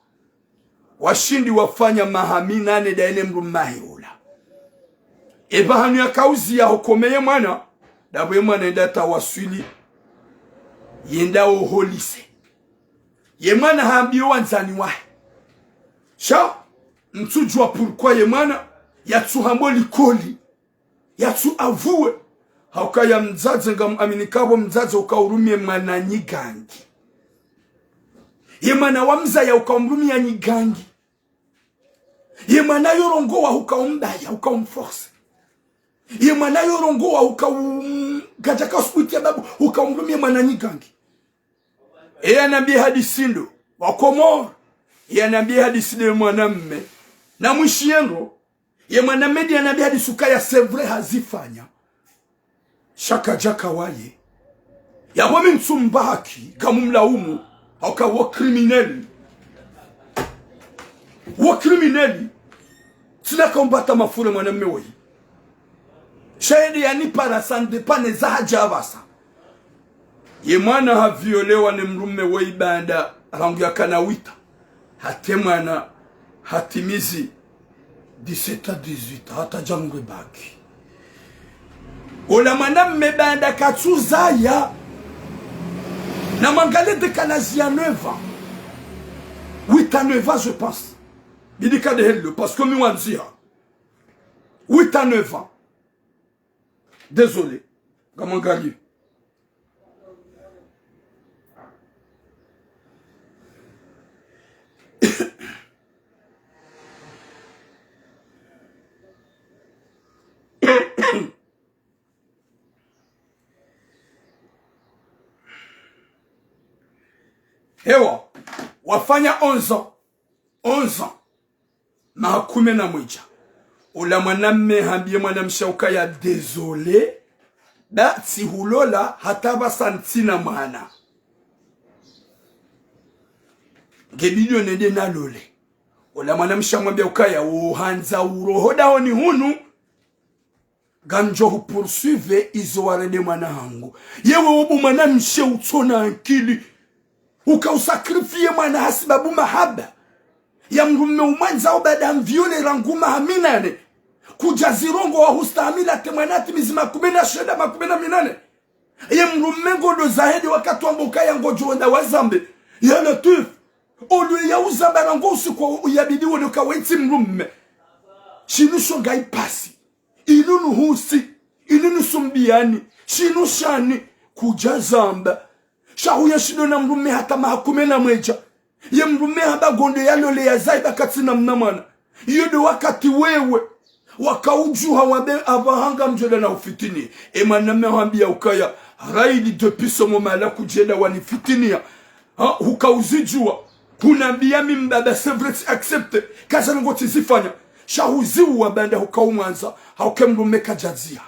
Washindi wafanya maha minane ndaye ne mdrume wahe ola. Epvahanu yakauziya ho komeye mwana, ndapvo ye mwana yenda tawaswili, yenda oho lycée. Ye mwana hambiyo wandzani wahe. Sha, ntsudjuwa pourquoi ye mwana, Yatsuhambo likoli. Yatsu avoué. Hauka ya mdzadze, ngam aminikapvo mdzadze uka urumie mwana nyigangi. Ye mwana wa mzaya uka umrumia nyigangi. Ye mwana yorongowa uka umbaya, uka umforcé. Ye mwana yorongowa uka um-, kadjaka usubuti ya babu, uka umrumie mwana nyigangi. Eye anambie hadisi ndo, wa Komori. Eye anambie hadisi nde mwana mme. Na mwishiye ndo, ye mwana mme nde anambie hadisi ukaya c'est vrai hazifanya. Sha kadjaka waye. Yapvo mi ntsumbaki, ngamumlaumu, hauka wo criminel. Wo criminel. Tsina kaumbata mafure mwana mme woyi. Sha yende yanipara sande pane za hadja apvasa. Ye mwana haviolewa ne mrume woyi baanda rangu yakana wita. Hata mwana hatimizi dix-sept à dix-huit ans, hata djangwe bac. Ola mwana mme baanda katsuzaya. Na mwangalie décalage ya neuf ans. Huit à neuf ans, je pense. Bidi kade hello, parce que mi wandzia. Huit à neuf ans. Désolé. Ngamwangalie. Ewa, wafanya onze ans. Onze ans. Maha kume na mwedja. Ola mwana mme hambie mwana mshe ukaya désolé, ba tsihulola hata apvasa ntsina mwana. Ngebidi yo nende nalole. Ola mwana mshe hamwambia ukaya, wo handza uroho dahoni hunu, ngamdjo hu poursuivre izo warende mwana hangu. Yewe wo bo mwana mshe utsona ankili. Uka usacrifier mwana hasibabu mahaba. Ya mrume umwandzao baanda hamviole rangu maha minane. Kudja zirongowa hustahamili hata mwana hatimizi makume na shenda, makume na minane. Ye mrume ngondo zahe nde wakati wamba ukaya ngodjo wenda wazambe. Ya Latwif. Olwe ya uzamba rangu usiku wa uyabidi wone uka wetsi mrume. Shinu sho ngaipasi. Inu nuhusi, inu nusumbiani, shinu shani, kudja zamba. Sha huya shindo na mrume hata maha kume na mwedja. Ye mrume hamba ngondo yalole yazaye ba katsina mna mwana. Iyo ndo wakati wewe. Waka udjuha wambe apvaha ngamdjo enda na ufitini. E mwana mme hambia ukaya, raili depuis ce moment-là kudjenda wanifitinia. Ha, huka uzidjuwa. Hunambia mi mbaba, c'est vrai, tsi accepté. Kaza ngo tsizifanya. Sha huziuwa baanda huka umwandza. Hauke mrume kadjadziha.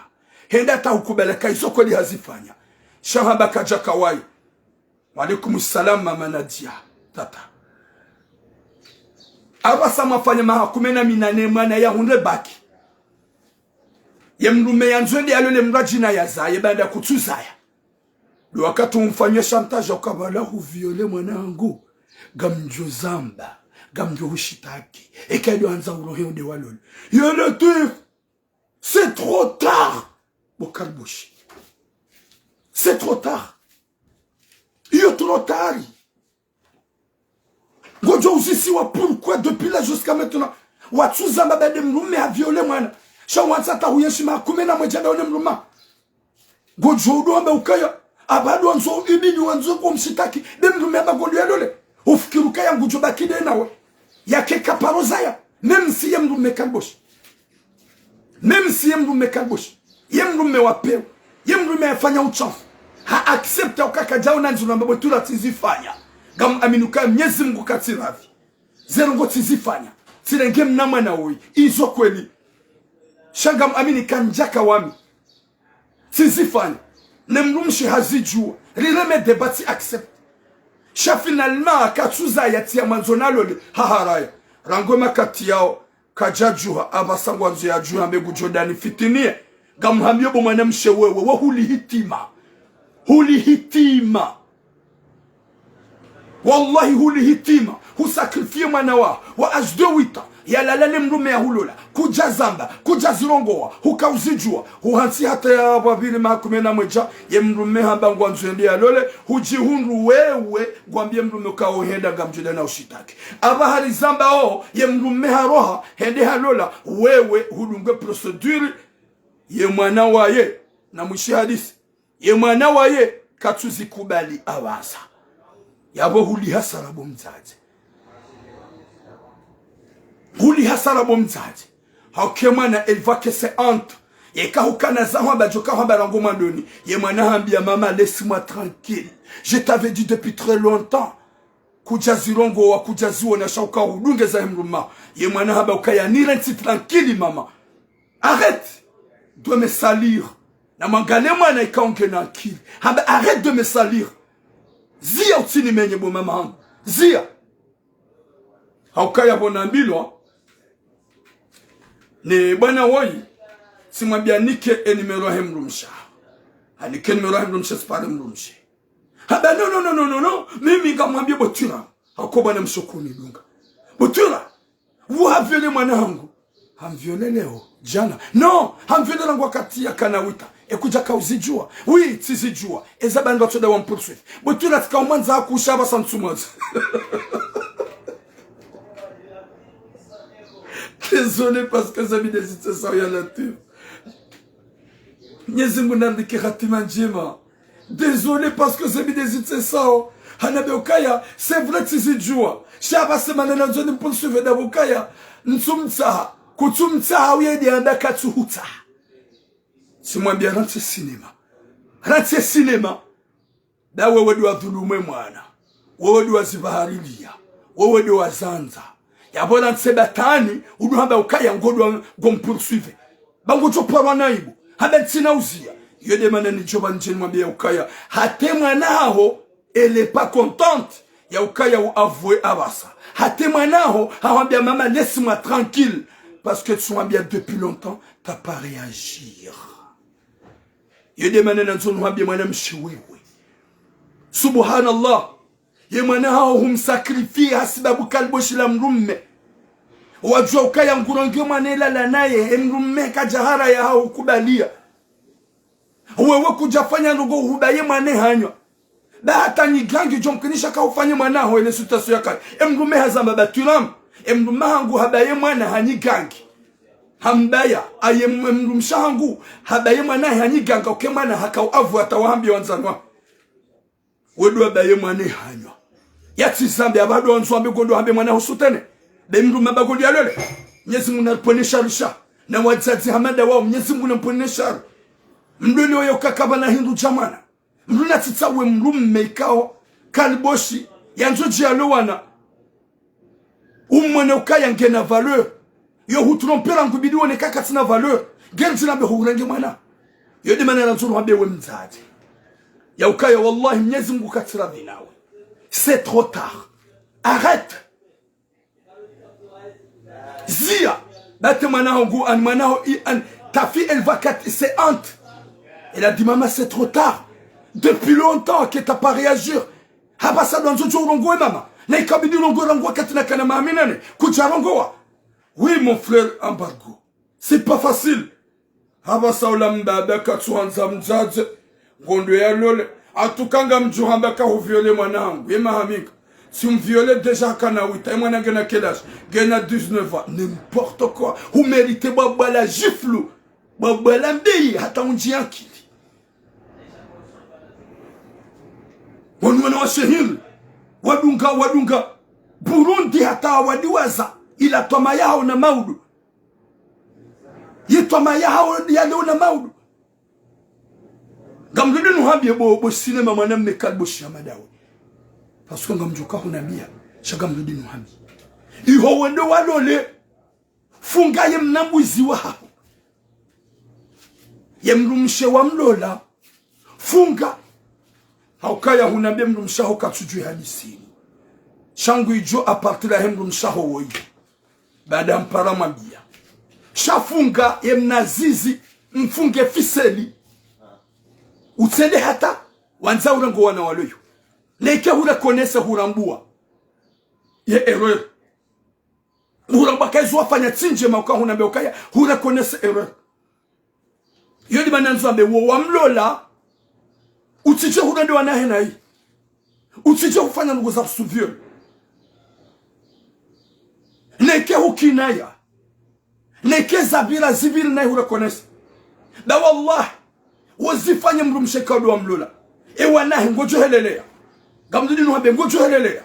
Hende hata hukubali ka izo kweli hazifanya. Sha hamba kadjaka waye. Wa alaikum salam, mama Nadia. Tata. Apvasa mwafanya maha kume na minane mwana yahundre bac. Ye mrume yandzo ende yalole mdru adjina yazaye baanda kutsuzaya. Ndo wakati umfanyia chantage ukaya pvala huviole mwana hangu. Ngamdjo zamba, ngamdjo hushitaki. Eka ndo handza urohe unde walole. Ya Latwif, c'est trop tard. Bo Karbushi. C'est trop tard. Iyo trop tard. Ngodjo uzisiwa pourquoi depuis là jusqu'à maintenant. Watsuzamba baanda mrume haviole mwana. Sha wandza hata huyenshi maha kume na mwedja nda wone mrume. Ngodjo udo wamba ukaya, apvadu wandzo ibidi wandzo ngo mshitaki, be mrume hamba ngondo yalole. Ufikiri ukaya ngudjo baki nde nawe. Yake kaparo zaya, même si ye mrume Karbushi. Même si ye mrume Karbushi. Ye mrume wa pewu. Ye mrume yafanya utshafu. Ha accepté uka kadjaona ndziro namba bwe tula tsizifanya. Ngam amini ukaya Mnyezi Mungu katsiravi. Ze ndrongo tsizifanya. Tsirenge mna mwana woyi. Izo kweli. Sha ngam amini kandjaka wami. Tsizifanya. Ne mdrumshe hazidjuwa. Rireme débat tsi accepté. Sha finalement, katsuzaya tsi ya mwandzo nalole. Haharaya. Rangu e makati yawo. Kadjadjuha. Apvasa ngwandzo yadjuha mbe ngudjo enda nifitiniye. Ngamhambiyo bo mwanamshe wewe. We huli hitima. Huli hitima. Wallahi, huli hitima. Hu sacrifier mwana wa, wa âge de huit ans. Yalala ne mdrume yahulola, kudja zamba, kudja zirongowa, huka uzidjuwa, huhantsi hata ya pvwapvili maha kume na mwedja, ye mdrume hamba ngwandzo yende yalole, hudjihundru wewe, ngwambiye mdrume uka ohenda ngamdjo enda na ushitaki. Apvaha rizamba o, ye mdrume haroha, hende halola, wewe, hudungwe procédure, ye mwana waye, na mwishi hadisi. Ye mwana waye katsuzikubali apvasa. Yapvo huli hasara bo mdzadze. Huli hasara bo mdzadze. Hauka ye mwana, elle voit que c'est honte. Yeka hukana zaho amba djo ka hamba rangu mwandoni. Ye mwana hambiya mama, laisse-moi tranquille. Je t'avais dit depuis très longtemps. Kudja zirongowa, kudja ziwona sha uka hudunge zahe mdrume. Ye mwana hamba ukaya nirantsi tranquille mama. Arrête de me salir. Na mwangalie mwana ika ungena akili. Hamba arrête de me salir. Ziya utsinimenye bo mama hangu. Ziya. Haukaya pvo nambilwa. Ne bwana woyi. Tsimwambiya nike e numéro yahe mdrumshe. Hanike numéro yahe mdrumshe, tsipare mdrumshe. Hamba non, non, non, non, non, non. Mimi ngamwambiye Botwira. Hauka bwana mshe kunidunga. Botwira. Wu haviole mwana hangu. Hamviole leo. Djana. Non, hamviole rangu wakati yakana wita. E kudja ka uzidjuwa. Oui, tsizidjuwa. Eza bandru watsoda wampoursuivre. Botwira tsika umwandza hakusha apvasa ntsumwandza. Désolé parce que zami ndezitsesao ya Latif. Mnyezi Mungu nanike hatima ndjema. Désolé parce que zami ndezitsesao. Hanambiya ukaya, c'est vrai tsizidjuwa. Sha apvasa mana nandzo nimpoursuivre ndapvo ukaya. Ntsumtsaha. Kutsumtsaha uye ndi anda katsuhutsaha. Tsimwambiya rantsi cinéma. Rantsi cinéma. Ba wewe ndo wadhulumu ye mwana. Wewe ndo wazipvahariliya. Wewe ndo wazandza. Yapvo rantsi batwani, udu hamba ukaya ngodjo wa-, ngompoursuivre. Ba ngodjo pvarwa na aibu. Hamba ntsina uziya. Yo nde mana nidjo pvandjeni mwambiya ukaya. Hata ye mwana haho, elle est pas contente. Ya ukaya u avoué apvasa. Hata ye mwana haho, hahwambiya mama, laisse-moi tranquille. Parce que tu m'as bien depuis longtemps, t'as pas réagi. Yo nde mana nandzo nuhambiye mwana mshe wewe. Subhanallah. Ye mwana haho humsacrifier hasibabu kaliboshi la mdrume. Wadjuwa ukaya ngurongowe mwana elala naye, e mdrume kadja hara ya haho hukubaliya. Wewe kudjafanya ndrongo hubaye mwana hanywa. Ba hata nyigangi djo mkinisha ka ufanye mwana haho ele situation yakaya. E mdrume hazamba Batwira. E mdrume hangu habaye mwana hanyigangi. Hambaya, aye m-, mdrumshe hangu, habaye mwana hanyigangi, uke mwana haka u avoué hata wahambiye wandzani wahe. Wewe ndo wabaye mwana hanywa. Yatsi zambe, apvado wandzo wambe ngondo hambe mwana husutene. Be mdrume amba ngondo yalole. Mnyezi Mungu nariponeshe sha. Na wadzadze hama nda wao, Mnyezi Mungu nampvonese shari. Mdru ni oyo kakapvana hindru dja mwana. Mdru natsitsawe mdrume ikao kaliboshi, yandzo djiyalowana. Umwone ukaya ngena valeur. Yo hutrompera ngubidi wone kaka tsina valeur. Ngendzi nambe hurenge mwana. Yo nde mana nandzo nuhambe we mdzadze. Ya ukaya wallahi Mnyezi Mungu katsira vinawe. C'est trop tard. Arrête. Ziya, bate mwana hangu, an mwana ho, i, an, ta fille, elle va kat-, c'est honte. Elle a dit, maman, c'est trop tard. Depuis longtemps que t'as pas réagi. Hapvasa ndo wandzo djo urongowe mama. Na ikabidi urongowe rangu wakati nakana maha minane. Kudjarongowa. Oui, mon frère, embargo. C'est pas facile. Hapvasa ula mbaba katsuhandza mdzadze, ngondo yalole. Hata uka ngamdjo hamba ka huviole mwana hangu, ye maha minga. Si umviole déjà hakana wita, ye mwana ngena quel âge? Ngena dix-neuf ans. N'importe quoi. Humérite bwabwa la gifle. Bwabwa la mbeyi, hata undji akili. Wanu wana wa shehiri. Wadunga, wadunga. Burundi hata wadiwaza. Ila twama yaho na maudu. Ye twama yaho ya leo na maudu. Ngamrudi nuhambiye bo, bo cinéma mwana mme kaliboshi ya madawe. Parce que ngamdjuka hunambiya. Sha ngamrudi nuhambiye. Iho wende walole. Funga ye mna mbuzi waho. Ye mdrumshe wa mlola. Funga. Haukaya hunambiye mdrumshe haho katsudjuwa hadisini. Sha ngudjo à partir ya he mdrumshe haho woyi. Baada mpara mwambiya. Sha funga ye mna zizi, mfunge fiseli. Utsende hata, wandza urango wana waloyo. Neke hureconnaître hurambuwa. Ye erreur. Nguhuramba ukaya izo wafanya tsi ndjema, uka hunambe ukaya hureconnaître erreur. Iyo ndo mana nandzo nambe wo wamlola, utsidje hurende wanahe nayi. Utsidje hufanya ndrongo za husu viol. Neke hukinaya. Neke zapvira zipvira nayi hureconnaître. Ba wallah, wozifanya mdrumshe ikao ndo wamlola, e wanahe ngodjo helelea. Ngamdjo dinu hambe ngodjo helelea.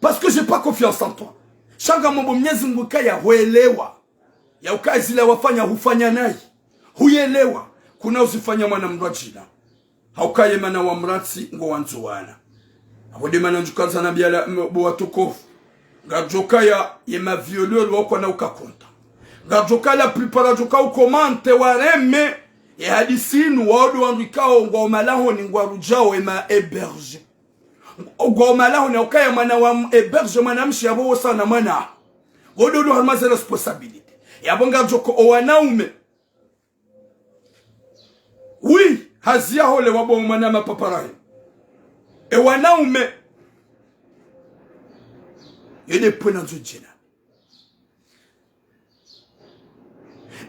Parce que j'ai pas confiance en toi. Sha ngamomba Mnyezi Mngu ukaya hwelewa. Ya ukaya zila wafanya hufanya nayi. Huyelewa. Kuna uzifanya mwana mdru adjina. Hauka ye mana wa mrantsi ngwandzo wana. Apvo nde mana ndjukandza nambiye la, m-, bo watukufu. Ngardjo kaya ye ma violeurs wakwana uka konta. Ngardjo kaya la plupart wadjo ka ukomante wareme ye hadisi inu, wao ndo wandru ikao ngwao malahoni ngwarudjao ye ma hébergés. Ngwao malahoni, hauka ye mwana wa m-, hébergé mwanamshe yapvo wosa na mwana. Ngodo ndo harumwa ze responsabilités. Yapvo ngardjo ko o wanaume. Oui, hazi yaho le wabo mwana mapaparahi. E wanaume. Yo nde point nandzo djena.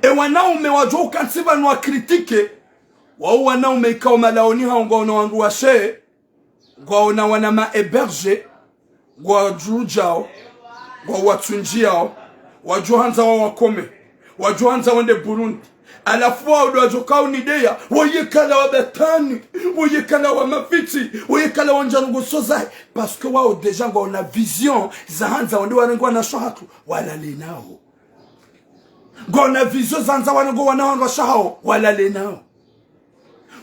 E wanaume wadjo ukantsi pvanu wa critiqué. Wao wanaume ikao malahoni hao ngwaona wandru washe. Ngwaona wana ma hébergés, ngwadjudjao, ngwawatsundjiyao, wadjo handza wawakome, wadjo handza wende Burundi. Halafu wao ndo wadjo ka unideya, woye kala wa batani, woye kala wa mafitsi, woye kala wa ndjanu ngoso zahe. Parce que wao déjà ngwaona vision za handza wende warenge wanashe wahatru, walale nao. Ngwaona vision za handza warenge wana wandru washe hao, walale nao.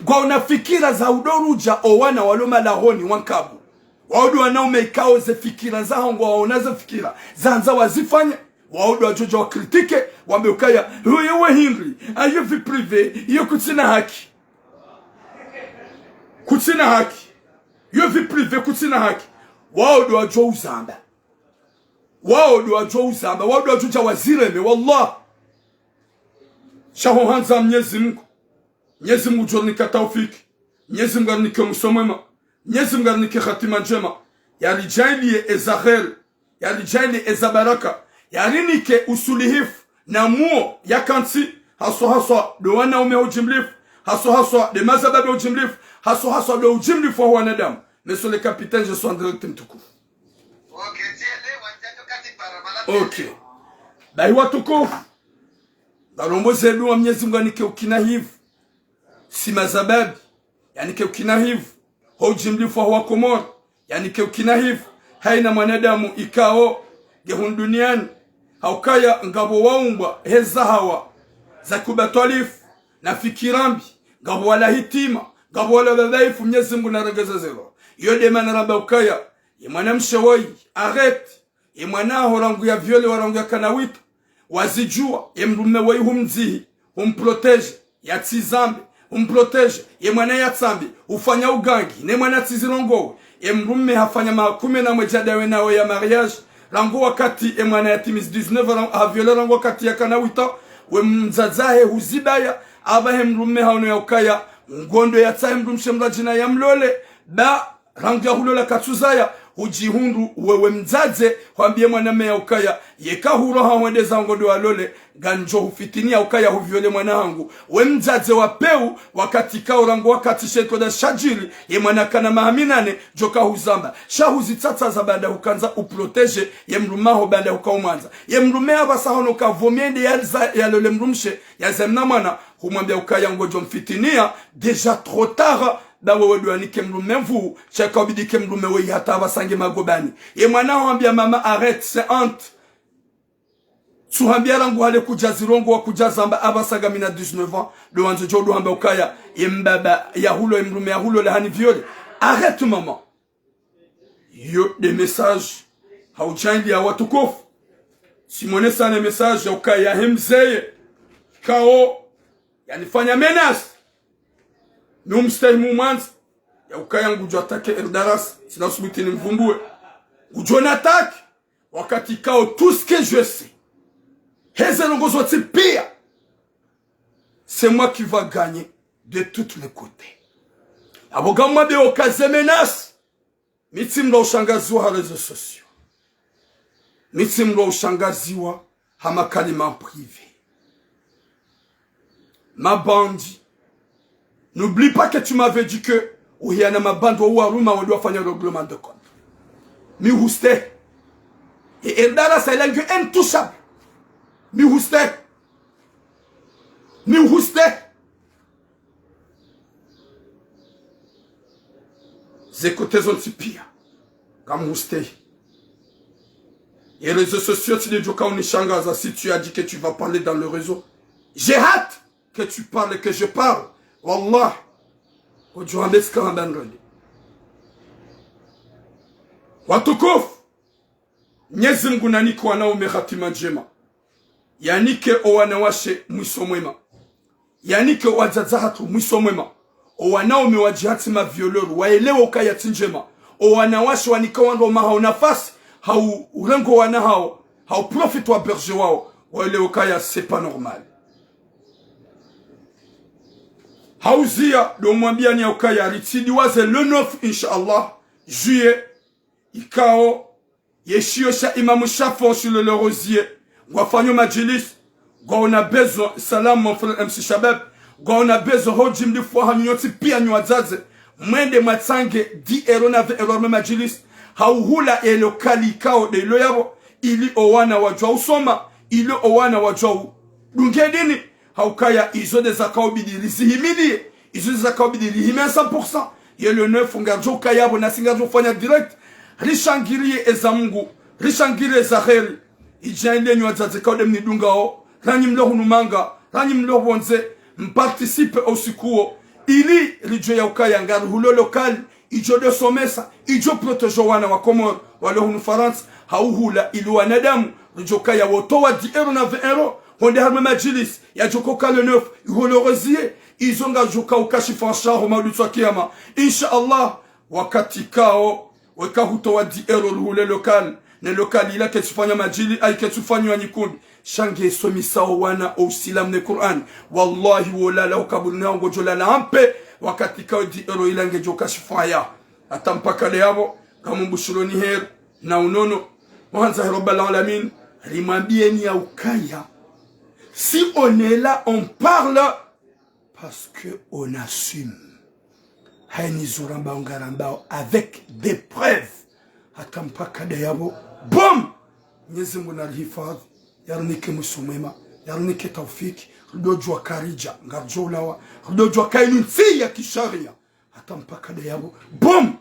Ngwaona fikira za udorudja o wana walo malahoni wa nkabu. Wao ndo wanaume ikao ze fikira zahao ngwaona ze fikira za handza wazifanye. Wao ndo wadjodja wa critiqué, wambe ukaya, uye we hindri, ayo vie privée, iyo kutsina haki. Kutsina haki. Iyo vie privée kutsina haki. Wao ndo wadjo uzamba. Wao ndo wadjo uzamba, wao ndo wadjodja wazireme, wallah. Sha ho handza Mnyezi Mngu. Mnyezi Mngu ngudjo rinike taufiki. Mnyezi Mngu yarinike mwiso mwema. Mnyezi Mngu yarinike hatima ndjema. Yaridjaanliye eza kheri. Yaridjaanliye eza baraka. Yarinike usulihifu na muo yakantsi, haswa haswa ndo wanaume ho ujimlifu, haswa haswa nde mashababi ho ujimlifu, haswa haswa ndo ujimlifu wa wanadamu. Monsieur le capitaine, je suis en direct, mtukufu. Ok. Bahi watukufu. Ngarombo ze dua Mnyezi Mngu yanike ukinahivu. Si mashababi. Yanike ukinahivu. Ho ujimlifu wa Komori. Yanike ukinahivu. Haina mwanadamu ikao nge hunu duniani. Haukaya ngapvo waumbwa heza hawa za kubatwalifu na fikira mbi. Ngapvo wala hitima. Ngapvo wala babaifu Mnyezi Mngu narengeze zero. Iyo nde mana ramba ukaya. Ye mwanamshe woyi. Arrête. Ye mwana haho rangu ya violé wa rangu yakana wita. Wazidjuwa, ye mdrume woyi humdzihi, humprotégé, yatsizambe, humprotégé, ye mwana yatsambe, hufanya ugangi, ne mwana yatsizirongowe, ye mdrume hafanya maha kume na mwedja ndawe nawe ya mariage, rangu wakati ye mwana yatimizi dix-neuf ans, ha violé rangu wakati yakana wita, we mdzadze wahe huzibaya, apvahe mdrume haono ya ukaya, ngondo yatsahe mdrumshe mradjina yamlole, ba rangu yahulola katsuzaya, hudjihundru wewe mdzadze, hwambiye mwanamme ya ukaya, yeka hulawa hwende zaho ngondo walole, ngamdjo hufitiniya ukaya hu violé mwana hangu. We mdzadze wa pewu, wakati kao rangu wakati she nkodo shadjiri, ye mwana kana maha minane, djoka huzamba. Sha huzitsatsaza baanda hukandza uprotégé, ye mdrume waho baanda huka umwandza. Ye mdrume apvasa hono ka vaut mieux yende yaza-, yalole mdrumshe, yazae mna mwana, humwambiya ukaya ngodjo mfitiniya, déjà trop tard, ba wewe ndo wanike mdrume nvu, sha ika ubidi ke mdrume woyi hata apvasa nge magobani. Ye mwana hwambiya mama arrête, c'est honte. Tsuhambiya rangu hale kudjazirongowa kudjazamba apvasa ngamina dix-neuf ans, ndo wandzo djo ndo hamba ukaya, ye mbaba yahulo, ye mdrume yahulo la hani violé. Arrête maman. Iyo nde message. Haudjaanliya watukufu. Tsimwonesa ne message ya ukaya he mzeye. Kao. Yanifanya menace. Mi umstehi mu mwandza. Ya ukaya ngudjo attaqué Eldaras. Tsina usubuti nimvumbuwe. Ngudjo ni attaqué. Wakati kao tout ce que je sais. Heze ndrongo zontsi piya. C'est moi qui va gagner de tous les côtés. Apvo ngamwambe uka ze menace. Mi tsi mdru ushangaziwa ha réseaux sociaux. Mi tsi mndru wa ushangaziwa ha makalima privé. Mabandi. N'oublie pas que tu m'avais dit que uhiana mabandi wa uwaruma wende wafanya règlement de compte. Mi hustehi. E, e darasa ila ngiyo intouchable. Mi hustehi. Mi hustehi. Ze côté zontsi pia. Ngam hustehi. E réseaux sociaux, tsi de djo ka unishangaza si tu as dit que tu vas parler dans le réseau. J'ai hâte que tu parles, que je parle. Wallah. Kodjo hamba tsi ka hamba ndrongo. Watukufu. Mnyezi Mngu nanike wanaume hatima ndjema. Yanike owanawashe mwiso mwema. Yanike owadzadze hatru mwiso mwema. Owanaume wadjihatsi ma violeurs, waelewe ukaya tsi ndjema. Owanawashe wanika wandru wahao nafasi, hau urenga owana hao, hau profiter wa berger wao, waelewe ukaya c'est pas normal. Hauziya, ndo mwambiani ya ukaya, ritsidiwaze le neuf, inshallah, juillet, ikao, ye shiyo sha Imam Shafi'i sur le, le Rosier, ngwafanyo madjilis, ngwaona besoin, salam mon frère M C Shabab, ngwaona besoin hodji mdifwa hanyu nyontsi pia nyi wadzadze, mwende mwatsange dix euros na vingt euros harumwa madjilis, hau hula e local ikao nde ilo yapvo, ili owana wadjuwa usoma, ili owana wadjuwa u dunge dini, haukaya izo nde zakao bidi rizihimilie, izo nde zakao bidi rihime à cent pour cent. Ye le neuf ngaridjo ukaya pvo, nasi ngaridjo ufanya direct. Rishangirie eza Mngu, rishangirie eza heri. Idjaende nyi wadzadze kao nde mnidungao, ranyi mlo hunu manga, ranyi mlo pvondze, mparticipe o usiku wo, ili ridjuwe ya ukaya ngarihulo local, idjo ndo somesa, idjo protéger owana wa Komori, walo hunu Farantsa, hau hula ili wanadamu, ridjo kaya wotowa dix euros na vingt euros, honde harumwa madjilis, yadjo uka le neuf, iho le Rosier, izo ngazidjo uka ukashifu anshaho mauri ntsu ya kiyama. Inshallah, wakati kao, weka hutowa dix euros ruhule local, ne local ila ketsi ufanya madjili, ayi ketsi ufanya wa nyikumbi. Sha nge somesa owana o usilamu ne Qur'an. Wallahi wolala ho kaburini haho ngodjo lala ampe, wakati kao dix euros ila ngedjo ukashifu aya. Hata mpaka nde yapvo, ngamumbushiloni heri, na unono, mwandzani Rabbal Alamin, rimwambieni ya ukaya, si on est là, on parle, parce que on assume. Hayini zo rambao ngarambao avec des preuves. Hata mpaka nde yapvo, bom! Mnyezi Mngu narihifadhi, yarinike mwiso mwema, yarinike taufiki, ridodjuwa karidja, ngaridjo ulawa, ridodjuwa kayinu ntsi ya kisharia. Hata mpaka nde yapvo, bom!